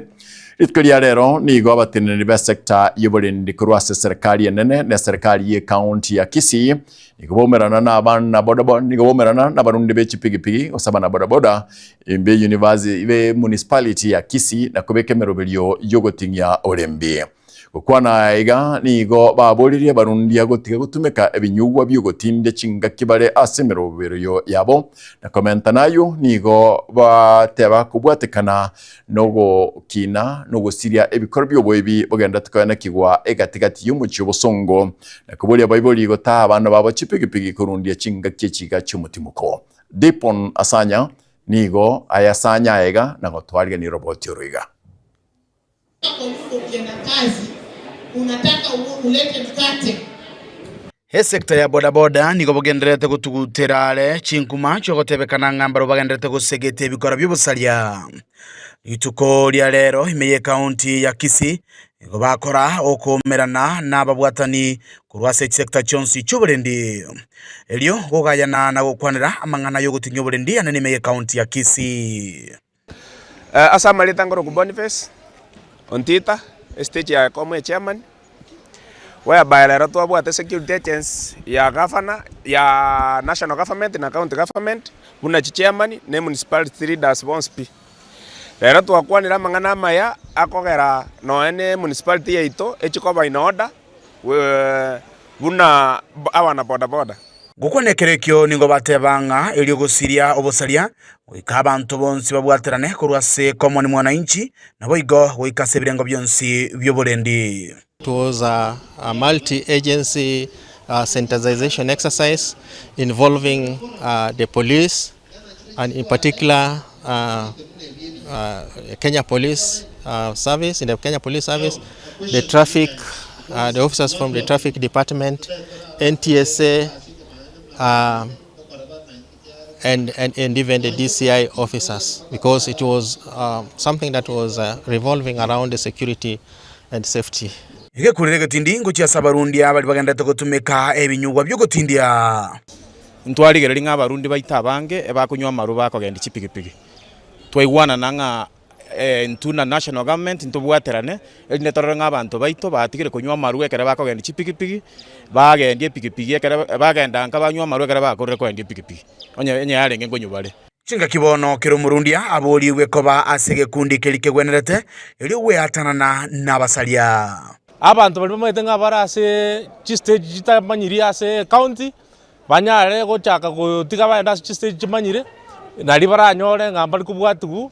rituko ria rero nigo abateneneri b'esector y'oborendi korwa ase eserekari enene na eserekari y'ecounty ya Kisii nigo baumerana na abana bodaboda nigo baumerana na abarundi be chipigipigi gose abana bodaboda be university be municipality ya Kisii na kobeka emeroberio y'ogoting'ia orembi. Gokwana aya iga nigo baboririe abarundia gotiga gotumeka ebinyugwa bi'ogotindia chingaki bare ase emeroberio yabo, na komenta nayio nigo bateba kobwatekana nogokina nogosiria ebikoro bi'oboibi bogenderete koenekigwa egati-gati y'omochie obosongo, na koboria abaibori gotaa abana babo chipigipigi korundia chingaki echiga chi'omotimoko. Dipon Asanya nigo ayasanya aiga na gotwarigania oroboti oro iga. Kwa ukienda kazi unataka ulete mkate. Esecta ya bodaboda nigo bogendererete gotugutera are chinkuma chi'ogotebekana ng'a mbarabwo bagendererete gosegeta ebikora bi'obosaria. Rituko ria rero ime y'ecounty ya Kisii nigo bakora okoumerana nababwatani korwa ase chisecta chionsi chi'oborendi erio gogayana na gokwanera amang'ana y'ogotinyia oborendi anene ime y'ecounty ya Kisii. Ase amarieta nkorokwa Boniface Ontita, estage ya Ekomo echairman, whereby rero twabwate security agents ya gavana, ya national government na county government, buna chichairman na emunicipality leaders bonsi pi. Rero twakwanire amang'ana amaya akogera nonya na emunicipality yaito echie koba in order, buna abana boda boda. Gokwana ekero ekio nigo bateba ng'a erio gosiria obosaria, goika abanto bonsi babwaterane korwa ase common mwananchi, naboigo goika ase ebirengo bionsi bi'oborendi. It was a multi-agency sensitization exercise involving the police and in particular Kenya Police Service, in the Kenya Police Service, the traffic, the officers from the traffic department, NTSA, and, and, and even the DCI officers, because it was something that was revolving around the security and safety. Egekurero egetindi ngochia ase abarundia baria bagenderete gotumeka ebinyugwa bi'ogotindia. Ntwarigereria ng'a abarundi baito abange ebakonywa amarwa bakogendia chipigipigi. Twaigwanana ng'a intwe na national government ntobwaterane, erinde torore ng'a abanto baito batigire konywa amarwa ekero bakogendia chipigipigi, bagendia epigipigi ekero bagenda nka banywa amarwa ekero bakorire kogendia epigipigi, onye onye yarenge nkonywa bare. Chingaki bono kera omorundia aborigwe koba ase egekundi keria kegwenerete, erio gweatanana nabasaria. Abanto baria bamaete ng'a bare ase chistage chitamanyiri ase ecounty, banyare gochaka gotiga bagende ase chistage chimanyire, naria baranyore ng'a mbari kobwatigwa.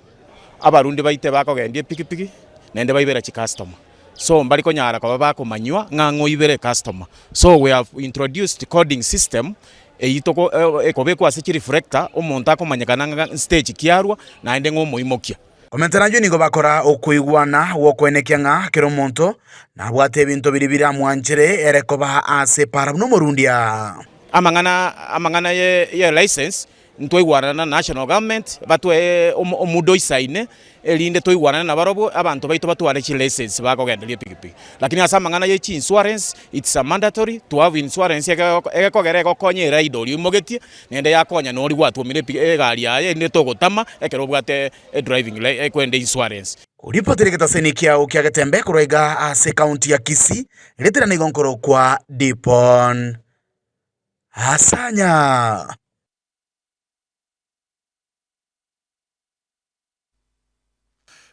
Abarundi baito bakogendia epikipiki, naende baibera chicustomer, so mbari konyara koba bakomanywa ng'a ng'o oibere ecustomer. So we have introduced coding system, eyio toko ekobekwa ase chireflector, omonto akomanyekana ng'a stage ki arwa, naende ng'a omoimokia. Komentera ayio nigo bakora okoigwana gw'okoenekia ng'a kera omonto nabwate ebinto biria biramwanchere ere koba ase epaara buna omorundia. Amang'ana amang'ana ye ye license ntwaigwanana na national government batwe omuda oisaine erinde toigwanane nabarobwo abanto baito batware chilicense bakogenderia epikipiki. Lakini ase amang'ana ye chiinsurance it's a mandatory to have insurance egekogera egokonya erider oria oimogetie naende yakonya noria gwatwomire egari yaye erinde togotama ekero obwate edriving ekwende insurance. Ripoti ri'egetaseni kiao kia Getembe korwa iga ase ekaunti ya Kisii, ritirana igo nkorokwa Dipon Asanya.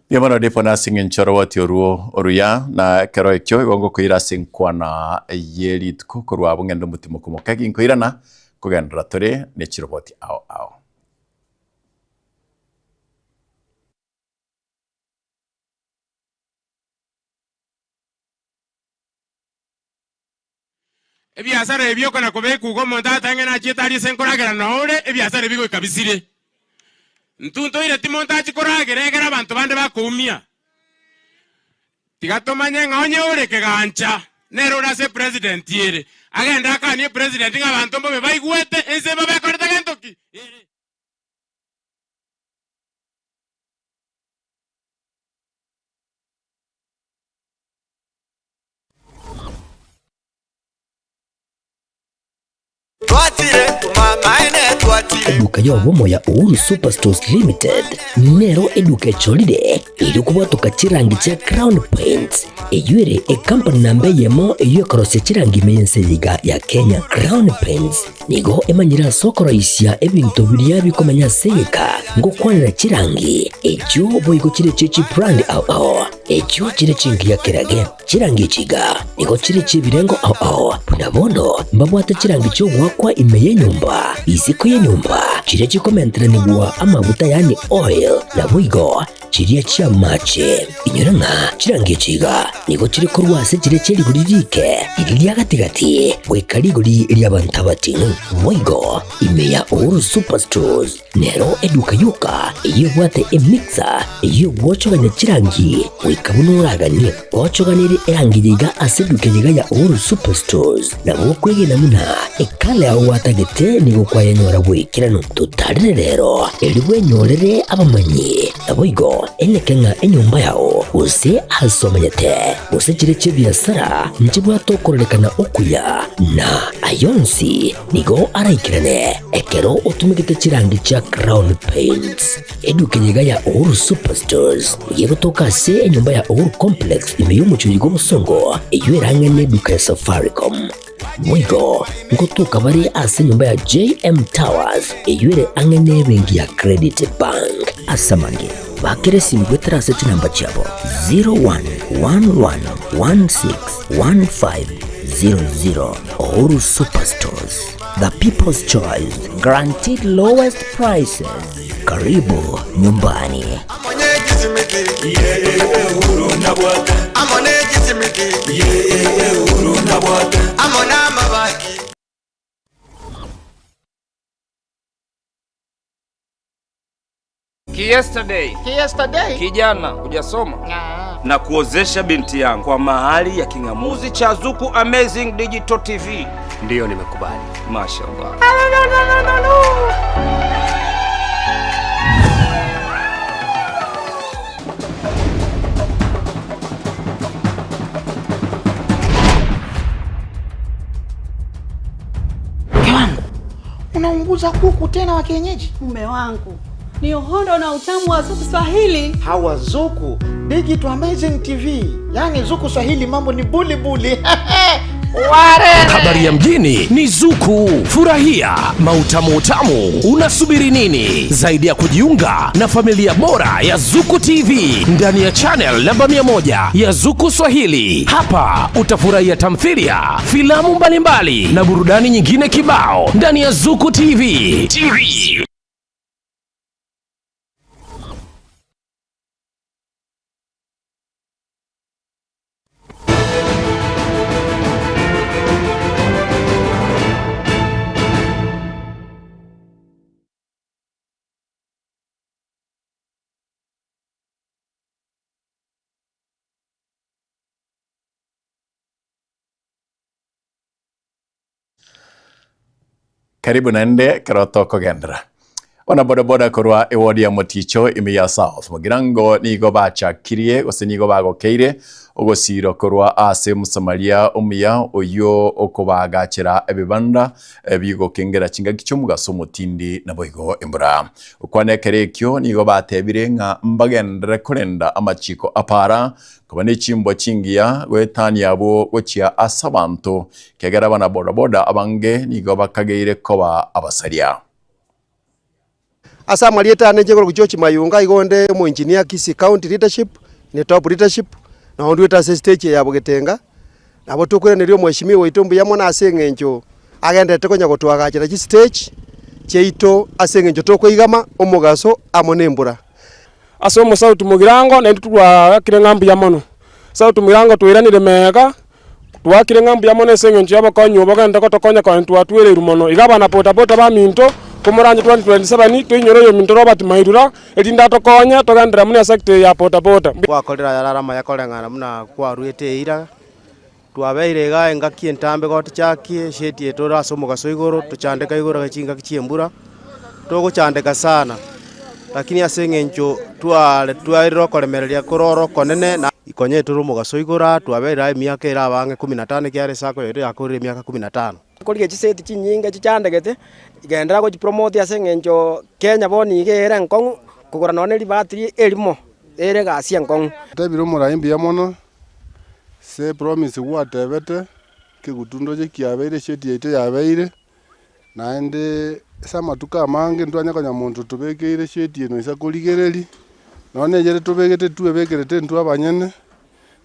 Mbuya mono Dipon ase eng'encho oroboti orwo oruya, na ekero ekio igo ngokoira ase enkwana ye rituko korwa abwo ng'ende omotimoku moke ginkoirana kogenderera tore ne chiroboti ao ao. Ebiasara ebi okona kobekwa iga omonto atange nachiete aria ase nkoragera noo ore, ebiasara ebi goika bisire. Intwe ntoireti monto achie koragera egere abanto bande bakoumia. Tiga tomanye ng'a onye ore kegancha nere ore ase epresident ere, agende akanie epresident ng'a abanto mbobe baigwete ense babekorete gento ki? Ere. Eduka y'obomo ya Uhuru Superstores Limited nero eduka echorire erio kobwatoka chirangi chia Crown Paints eyio ere ekampani namba eyemo eyio ekorosia chirangi ime y'ense eye iga ya Kenya. Crown Paints nigo emanyire ase okoroisia ebinto biria bikomenya ase egeka ngokwanera chirangi echio boigo chire chie chibrand ao ao echio chire chingiya kerage. Chirangi echi iga nigo chire chi'ebirengo ao ao, buna bono mbabwate chirangi chi'ogoakwa ime y'enyomba, isiko y'enyomba, chiria chikomenteranigwa amaguta yaani oil, naboigo chiria chi'amache. Inyora ng'a chirangi echi iga nigo chire korwa ase chiria chie rigori riike, riria ria gati-gati, goika rigori ri'abanto abating'u. Boigo ime ya Uhuru Superstores Nero eduka yoka eyio ebwate emixer eyio egwochogania chirangi goika buna oraganie. Gwochoganirie erangi eye iga ase eduka eye iga ya Uhuru Superstores, nabo okwegena buna ekala yao gwatagete nigo kwayenyora bw'ekeranu. Totarire rero erio bwenyorere abamanyi, naboigo eneke ng'a enyomba yao gose ase omenyete gose chire chi'ebiasara nchibwate okororekana okuya na ayonsi Nigo araikerane ekero otumegete chirangi chia Crown Paints. Eduka eye iga ya Uhuru Superstores nigo egotoka ase enyomba ya Uhuru Complex ime y'omochie bw'obosongo eyio erang'e neduka ya Safaricom. Boigo ngotoka bare ase enyomba ya JM Towers eyio ere ang'e nebenki ya Credit Bank. Ase amange, bakera esimi goetera ase chinamba chiabo 0111161500. Uhuru Superstores, the people's choice, guaranteed lowest prices. Karibu nyumbani. Amo ne chisimiti. Yee Uhuru nabwate. Amo n'amabati. Kiyesterday. Kiyesterday. Kijana hujasoma na kuozesha binti yangu kwa mahali ya king'amuzi cha Zuku Amazing Digital TV. Ndiyo, nimekubali. Mashallah. Mke wangu, unaunguza kuku tena wa kienyeji? Mume wangu ni uhondo na utamu wa Zuku Swahili. Hawa Zuku Digital Amazing TV, yaani Zuku Swahili mambo ni buli buli. Habari ya mjini ni Zuku. Furahia mautamu utamu. Unasubiri nini zaidi ya kujiunga na familia bora ya Zuku TV ndani ya channel namba 100 ya Zuku Swahili? Hapa utafurahia tamthilia, filamu mbalimbali na burudani nyingine kibao ndani ya Zuku TV. TV. Karibu naende ekero tokogenderera. Bono bodaboda korwa eward ya Moticho ime ya South Mugirango nigo bachakirie gose nigo bagokeire ogosirwa korwa ase Mosamaria omuya oyio okobagachera ebibanda bigokengera chingaki chi'omogaso omotindi naboigo embura. Gokwana ekero ekio nigo batebire ng'a mbagenderere korenda amachiko apara koba ne chimbwa chingiya goetania abwo gochia ase abanto, ekiagera abanabodaboda abange nigo bakageire koba abasaria. Ase amarieta ane inche nkorokwa George Mayunga, igo onde omoengineer Kisii County Leadership, ne top leadership, nabo ndwete ase estage eye ya Bogetenga, nabo tokoiraneria omweshimiwa oito mbuya mono ase eng'encho agenderete konya gotoagachera chistage chiaito ase eng'encho tokoigama omogaso amo na embura. Ase omosauti mogirango naintwe twaakire ng'a mbuya mono. Sauti mogirango twairanire mega, twaakire ng'a mbuya mono ase eng'encho y'obokonyi obo bogende gotokonya konya twatwereirwe mono. Iga abana bodaboda baminto, komoranje 2027 toinyore oyominto Robert Mairura, erinde atokonye togenderere buna esector eye ya bodaboda. Gwakorire ayarare amaya koreng'ana buna kwaruete eira, twabeire igaa engaki entambe gotochakie esheti eye tore ase omogaso igoro, tochandeka igoro ase chingaki chi'embura, togochandeka sana, lakini ase eng'encho tware twaerire okoremereria kore oro okonene na ikonye tore omogaso igoro aa, twabeire aa emiaka ere abange kumi na tano ekiagera esako yaito yakorire emiaka kumi na tano. Korigia chiseti chinyinge chichandegete, genderera gochipromote ase eng'encho Kenya bono iga ere enkong'u, kogora nonye na ribatiri erimo, ere egasi enkong'u. Tebire omorai mbuya mono, ase epromise gwatebete, ekegutu ndoche kiabeire esheti yaito yabeire, naende ase amatuko amange ntwanya konya monto otobekeire esheti eye noisa korigereria, nonye na eyere tobegete twebekerete intwe abanyene,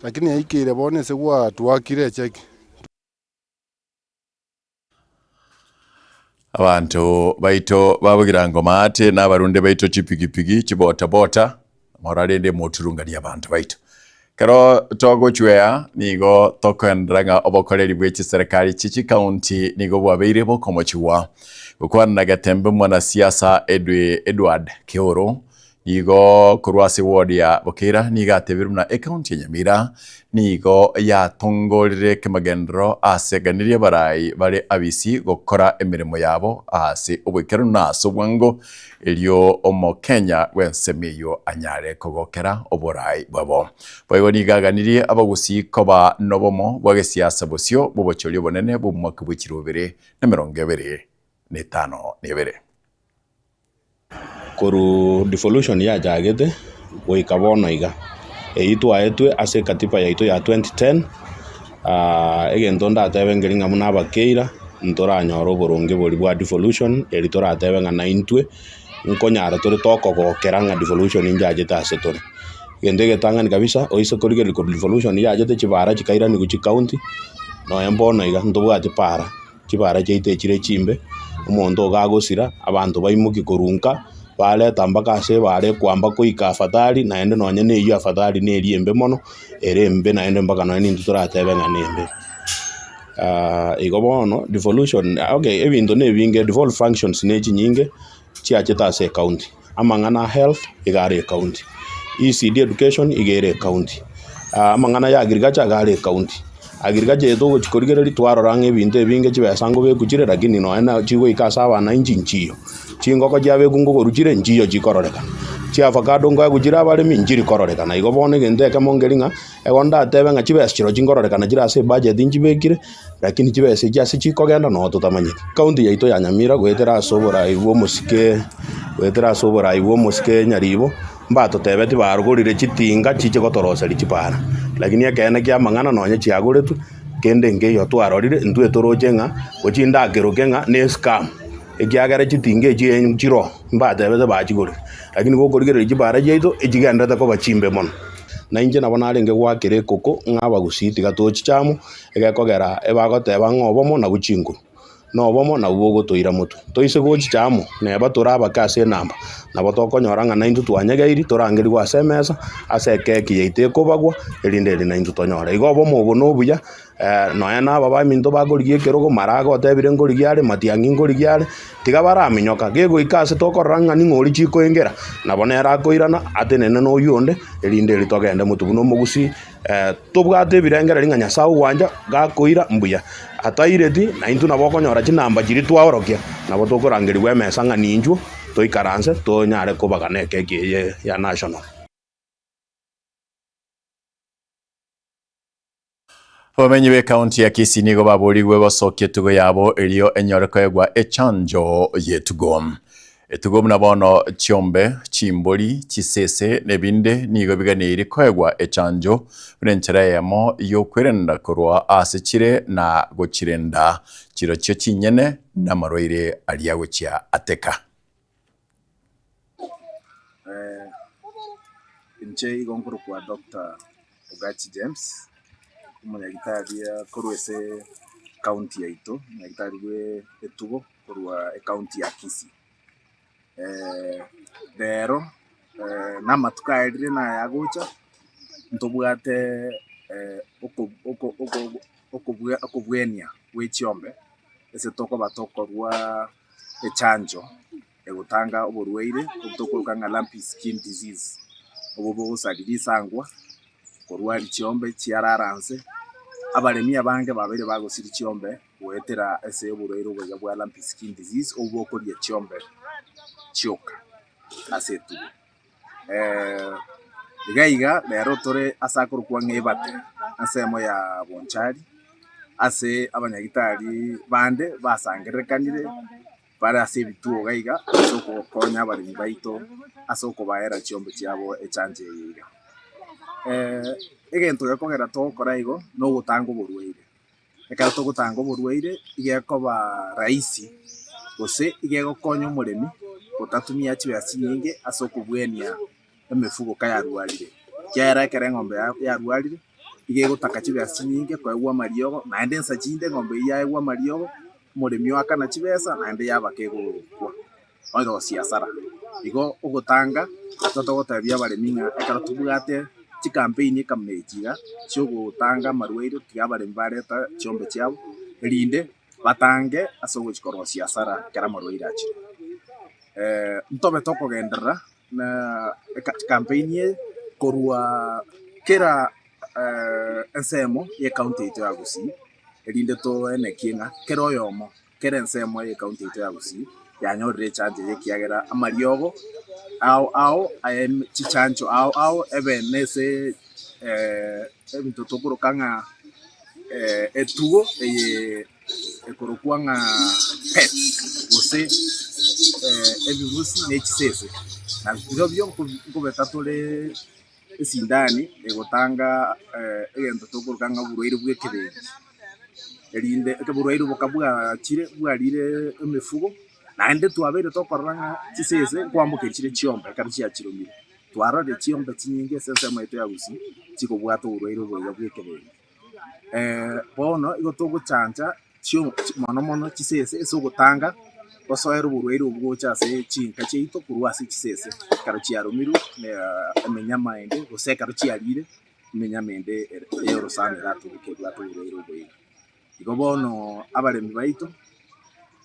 lakini yaikeire bono ase gwatwakire echeki. Abanto baito babogira ngoma ate na abarunde baito chipigipigi chibotabota amoro arende moturunganie abanto baito. Ekero togochwea nigo tokoenderera ng'a obokoreri bwe chiserekari chie chikaunti nigo bwabeire bokomochigwa. Gokwana na Getembe omwanasiasa Edwi Edward Keoro Nigo korwa ase ward ya Bokeira nigo atebire buna ecounty ya Nyamira nigo yatongorire kemagenderero ase eganirie abarai bare abisi gokora emeremo yabo ase oboikeranu na ase obwango erio omokenya bw'ensemo eyio anyare kogokera oborai bwabo. Boigo nigo aganirie abagusii koba nobomo bwa gesiasa bosio bw'obochori obonene bw'omwaka bwe chirobere na emerongo ebere na etano na ebere. Korwa devolution yachagete goika bono iga, eyio twaetwe ase ekatiba yaito ya 2010, egento ndatebe nkeri ng'a buna abakeira, ntoranyore oboronge boria bwa devolution eri toratebe ng'a naintwe nkonyara tore tokogokera ng'a devolution njachete ase tore. Egento egetang'ani kabisa, oise korigereria korwa devolution yachete chibara chikairanigwa chicounty, nonya mbono iga ntobwati para. Chibara chiaito echire chimbe, omonto iga agosira, abanto baimokie korwa nka. Bareta mpaka ase ebara ekwamba goika afadhali, naende nonye na eyio afadhali neria embe mono, ere embe naende mpaka nonye nintwe toratebe ng'a nembe. Igo bono devolution, okay ebinto na ebinge devolved functions ne chinyinge chiachete ase ecounty, amang'ana a health iga are ecounty, ECD education iga ere ecounty, amang'ana ya agriculture iga are ecounty. Agriculture eye togochi korigereria twarora ng'a ebinto ebinge chibesa ngobekwa chire lakini nonya na chigoika ase abananchi nchiyo. Chingoko chiabekwa nkogoru chire nchiyo chikororekana, chiavacado nkoegwa chire abaremi nchiri kororekana. Igo bono egento ekemo nkeri ng'a ego ndatebe ng'a chibesa chirochio chinkororekana chire ase ebudget nchibekire, lakini chibesa echi ase chikogenda noo totamanyeti. Ekaunti yaito ya Nyamira goetera ase oborai bwa omosike goetera ase oborai bwa omosike Nyaribo, mbatotebeti barogorire chitinga chiche gotoroseria chipara, lakini ekeene kia amang'ana nonye chiagoretwe, kende nkeiyo twarorire, intwe toroche ng'a gochia ndakeroke ng'a ne escam, ekiagera chitinga echi nchiroo mbatebete bachigorire, lakini gokorigereria chipara chiaito echigenderete koba chimbe mono. Na inche nabo narenge goakera ekoko ng'a abagusii tiga tochiche amo, egekogera ebagoteba ng'a obomo nabwo chinguru. na obomo nabwo bogotoira motwe. Toise gochicha amo, neba tore abake ase enamba, nabo tokonyora ng'a naintwe twanyegeiri, torangerigwe ase emesa, ase ekeki yaito ekobagwa, erinde eri naintwe tonyore. Igo obomo obo nobuya, nonya na aba baminto bakorigia ekerogo, mara agotebire nkorigia are, matiang'i nkorigia are, tiga baraminyoka, gegoika ase tokorora ng'a ning'o oria chikoengera, nabo nere akoirana, atenene na oyio onde, erinde eri togende motwe buna omogusii. Tobwate ebirengererio ng'a Nyasae ogwancha gakoira mbuya, ataireti, na intwe nabo okonyora chinamba chiria twaorokia, nabo tokorangerigwa emesa ng'a ninchwo toikaranse tonyare kobagana ekeki eye ya national. Abamenyi b'ekaunti ya Kisii nigo baborigwe gosokia etugo yabo erio enyore koegwa echanjo y'etugo. Etugo buna bono chiombe, chimbori, chisese, na ebinde nigo biganeiri koegwa echanjo buna enchera eyemo y'okwerenda korwa aase chire na gochirenda chirochio chinyene namarwaire aria gochia ateka. Inche igo nkorokwa Doctor Ogachi James, omonyagitari korwa ase county yaito, omonyagitari bwe etugo. korwa ecounty ya Kisii. Rero na amatuko aerire na aya agocha, ntobwate okobwenia bwe chiombe ase tokoba tokorwa echanjo egotanga oborwaire obo tokoroka ng'a lumpy skin disease, obo bogosaria risangwa. korwa chiombe chiarara nse, abaremi abange babeire bagosiria chiombe goetera ase oborwaire obo iga bwa lumpy skin disease obwo bokoria chiombe chioka ase etugo. Iga iga rero tore ase akorokwa ng'a Ebate ensemo ya Bonchari, ase abanyagitari bande basangererekanire bare ase ebituo iga iga ase ogokonya abaremi baito ase okobaera chiombe chiabo echanjo eye iga. Egento gekogera togokora igo nogotanga oborwaire. Ekero togotanga oborwaire iga ekoba rahisi gose iga egokonya omoremi gotatumia chibesa chinyinge ase okobwenia emefugo kayarwarire, ekiagera ekero eng'ombe yarwarire, iga egotaka chibesa chinyinge koegwa amariogo, naende nsa chinde eng'ombe eyio yaegwa amariogo, omoremi oakana chibesa naende yaba kegokwa oirosia hasara. Igo ogotanga nigo togotebia abaremi ng'a ekero tobwate chicampaign ekamuna echi iga, chiogotanga amarwaire tiga abaremi bareta chiombe chiabo, erinde batange ase ogochi korosia hasara ekero amarwaire achire. Ntobe tokogenderera na ecampaign eye korwa kera ensemo ye county yaito ya Gusii, erinde toenekie ng'a kera oyomo, kera ensemo ye county yaito ya Gusii yanyorire echanjo eye ekiagera amariogo ao ao aye chichanjo ao ao ebe na ase ebinto tokoroka ng'a etugo eye. ekorokwa ng'a pets, gose ebibusi ne chisese, na birobio nkobeta tore esindani egotanga egento tokoroka ng'a oborwaire bwa ekebengi, erinde oborwaire boka bwachire bwarire emefugo, naende twabeire tokorora ng'a chisese nkoambokeria chire chiombe ekero chiachiromire, twarorire chiombe chinyinge ase ensemo yaito ya gusii chikobwata oborwaire obo iga bwa ekebengi. Bono igo togochancha chio mono mono chisese ase ogotanga Gosoera oborwaire obwo gocha ase chinka chiaito korwa ase chisese ekero chiarumirwe na emenyama ende gose ekero chiarire emenyama ende y'orosana eraturuke ebwate oborwaire obo iga. Igo bono abaremi baito,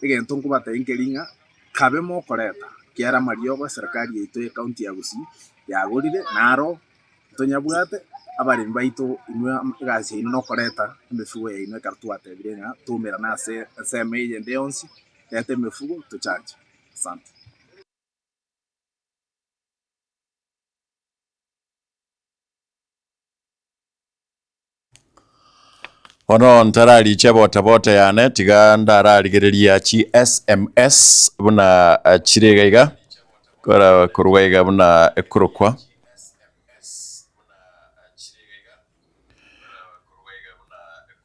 egento nkobatebia nkeri ng'a kabe mokoreta kiara amariogo eserekari yaito ye county ya Gusii yagorire naro Ntonyabwate abaremi baito inwe egasi yaino nokoreta emefugo yaino ekero twatebire ng'a toumerane ase ensemo eyende yonsi, reta emefugo tochanche. Asante. Bono ntarariche botabote yane tiga ndararigereria chi sms buna chire iga iga, kora korwa iga buna ekorokwa.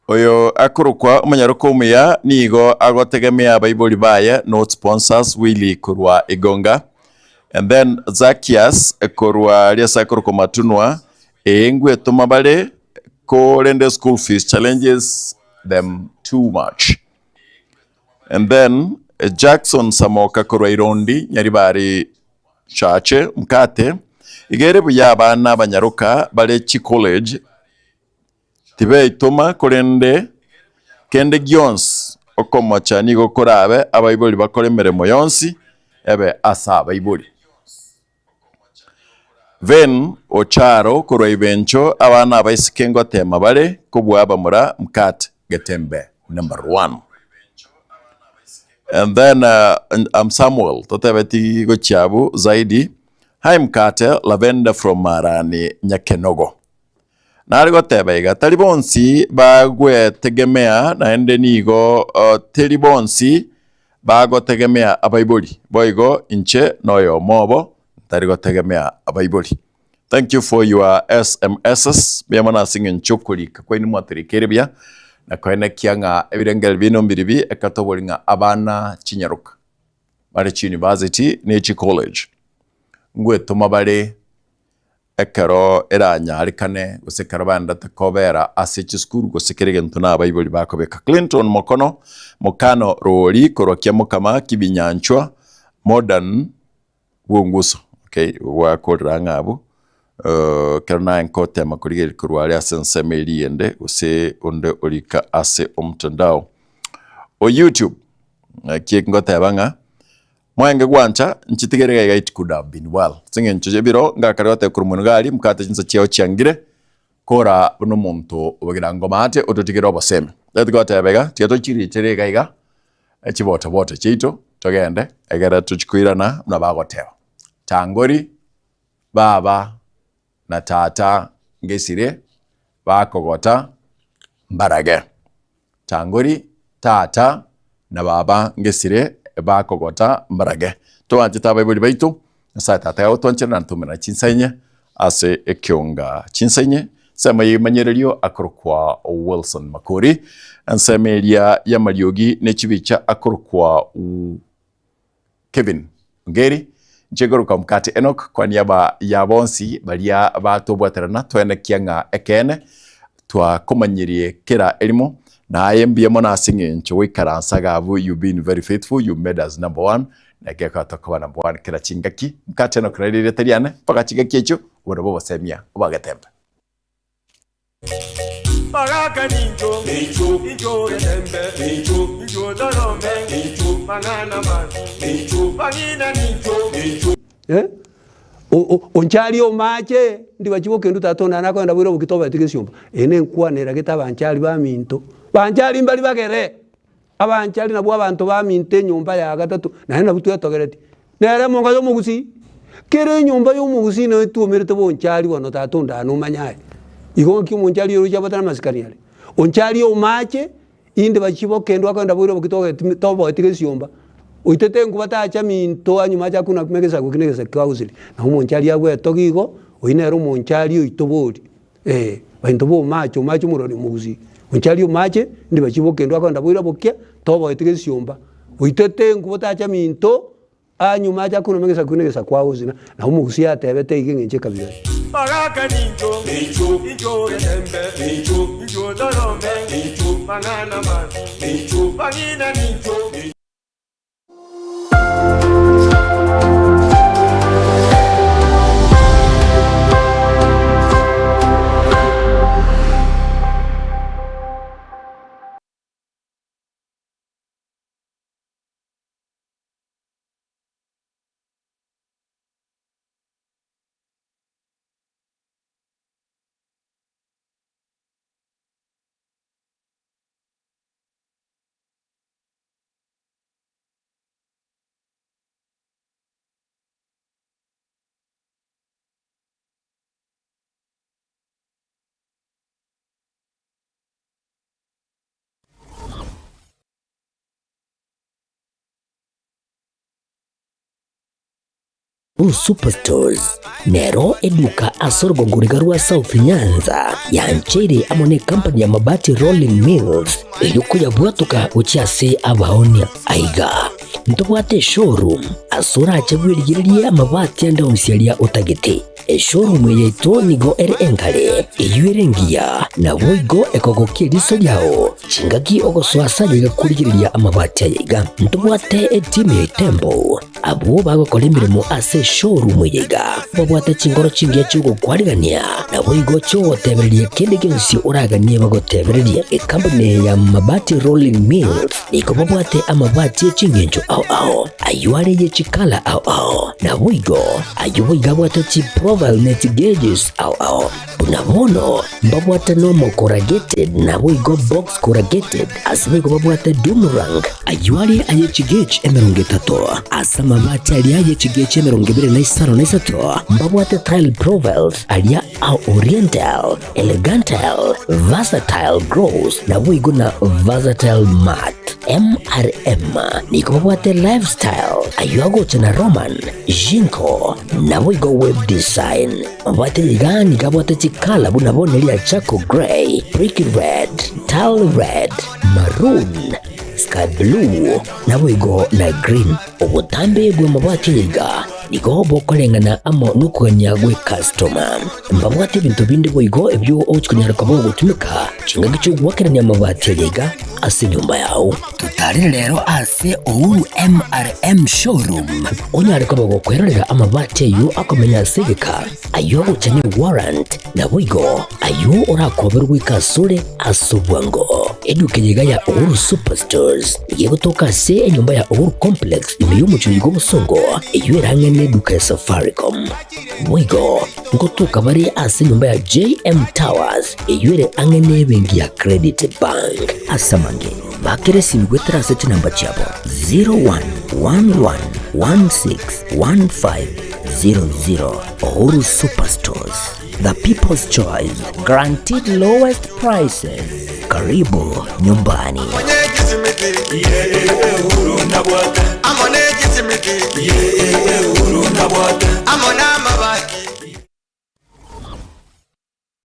Oyo akorokwa omonyaroka omuya nigo agotegemea abaibori baye not sponsors Willy korwa Igonga and then Zacchaeus korwa aria ase akorokwa Matunwa ee ngwetoma bare korende school fees challenges them too much. And then Jackson Samoka korwa Irondi Nyaribari Chache Mkate iga ere buya abana abanyaroka bare chicollege Tibeitoma, korende kende gionsi okomocha nigo korabe abaibori bakore emeremo yonsi ebe ase abaibori. Ven Ocharo korwa Ibencho abana abaiseke ngotema bare kobua abamura mkat Getembe number one. And then I'm Samuel totebeti gochia abwo zaidi Hi mkate Lavender from Marani Nyakenogo. Nare goteba iga, tari bonsi bagwetegemea, naende nigo teri bonsi bagotegemea abaibori, boigo inche noyomo obo ntari gotegemea abaibori. Thank you for your SMSs, mbuya mono ase eng'encho okorika kwaino mwatorikeire buya, na koenekia ng'a ebirengererio biaino mbiribi ekero tobori ng'a abana chinyaroka bare chiuniversity ne chicollege ngwetoma bare Ekero eranyarekane, gose ekero baendete kobera ase chisukuru, gose kera egento na abaibori bakobeka. Clinton Mokono, Mokano Rori, korwa Kiamokama, Kibinyanchwa, Modern Bwonguso. Okay, gwakorera ang'e abwo. Ekero naye nkotema korigereria korwa aria ase ensemo eria eyende, gose onde orika ase omtandao o YouTube. Naki ngoteba ng'a. Mwenge gwancha, nchitigere iga iga it could have been well. Ase eng'encho y'ebiro ngakare goteba korwa moino gari mokate chinsa chiao chiangire, kora buna omonto obogira ngoma ate ototigere obosemi. Tari goteba iga, tiga tochirichere iga iga chibotoboto chiaito togende egere tochi koirana buna bagoteba. Tangori baba na tata ngesire bakogota mbarage. Tangori tata na baba ngesire bakogota mbarage. Toanchete abaibori baito, Nyasae tata agotwanchera na ntomera chinsa inye ase ekionga chinsa inye. Ensemo y'emanyererio akorokwa Wilson Makori, ensemo eria y'amariogi ne chibicha akorokwa Kevin Ongeri, inche nkoroka Mokate Enock, kwa niaba ya bonsi baria batobwaterana toenekia ng'a ekeene twakomanyirie kera erimo, na aye mbuya mono ase eng'encho goikaransa iga abwo you been very faithful, you made us number one, na gekogera tokoba number one kera chingaki. Mokate Enock nari erieta riane, mpaka chingaki echio, obwo nabwo obosemia obagetembe. Bagaka nincho, incho getembe, incho torome, mang'ana mabi, bang'ina nincho. Eh, onchari omache ndibachi bokendu tata onde nakoenda boira oboki tobaeti gesiomba. Eye nenkwana eragete abanchari baminto. Banchari mbari bagere, abanchari nabwo abanto baminto enyomba ya gatato naende nabwo twetogeretie. Nere emonga ya omogusii, kera enyomba ya omogusii nero etwomerete bonchari bono tata onde aa nomanye aye. Igo nki omonchari oroche abwate namasikani are? Onchari omache, inde bachie bokendwa akogenda boira oboki togeti toboeti gesiomba, oitete enkuba tacha minto anyuma acha kuna kuma egesaku eki na egesaku kagosiri. Nabo omonchari agwetogia igo, oyio nere omonchari oito bori eh, bainto ba omache, omache omorwani omogusii. Onchari omache, inde bachie bokendwa akogenda boira bokia, toboeti gesiomba, oitete enkuba tacha minto. Anyuma acha korwa egesaku na egesaku agosina, na omogusii atebete iga eng'encho ekabira eye. Bagaka nincho, incho getembe, incho torome, mang'ana mabi, bang'ina nincho. Uhuru Superstores nero eduka ase orogongo riga rwa South Nyanza yancheire amo ne company ya Mabati Rolling Mills erio koyabwatoka gochia ase abaonia. Aiga ntobwate eshowroom ase orache bwerigererie amabati ande onsi aria otagete. Eshowroom eye yaito nigo ere enkare, eyio ere engiya, naboigo ekogokia eriso riao chingaki ogosoa ase aye iga korigereria amabati aye iga. Ntobwate etimu ya Itembo Abwo bagokora emeremo ase eshowroom eye iga babwate chingoro chingiya chi'ogokwarigania, naboigo chi'ogotebereria kende gionsi oraganie bagotebererie. Ekampuni eye ya Mabati Rolling Mills nigo babwate amabati e chingencho ao ao, ayio are ye chikala ao ao, naboigo ayio boigo abwate chiprofile ne chigeges ao ao. Buna bono mbabwate nomo corrugated naboigo box corrugated, ase boigo babwate doom rank, ayio are aye chigauge 30, ase amabati aria aye chigauge 25, mbabwate tile profiles aria a oriental, elegantal, versatile gross, naboigo na versatile matte. MRM nigo babwate lifestyle, ayio agocha na Roman, Jinko, naboigo web design. Mabwate iga nigo abwate chikala buna bono eria charcoal grey, brick red, tile red, maroon, sky blue, naboigo na green. Obotambe bw'amabati aya iga nigo bokoreng'ana amo nokogania gw'ekastoma. Mbabwate ebinto binde boigo ebio ogochi konyara koba ogotumeka chingaki chi'ogoakerania amabati aya iga ase enyomba yao. Totarire rero ase Uhuru MRM Showroom onyare koba gokwerorera amabati ayio akomenya ase egeka, ayio agocha ne warrant, naboigo ayio orakoberwe goika asore ase obwango. Eduka eye iga ya Uhuru Superstores nigo egotoka ase enyomba ya Uhuru Complex ime y'omochie oyo bw'obosongo eyio ere ang'e neduka ya Safaricom. Boigo ngotoka bare ase enyomba ya JM Towers eyio ere ang'e nebenki ya Credit Bank. Ase amange, bakera esimi goetera ase chinamba chiabo 0111161500. Uhuru Superstores, the people's choice, guaranteed lowest prices. Karibu nyumbani. Amo ne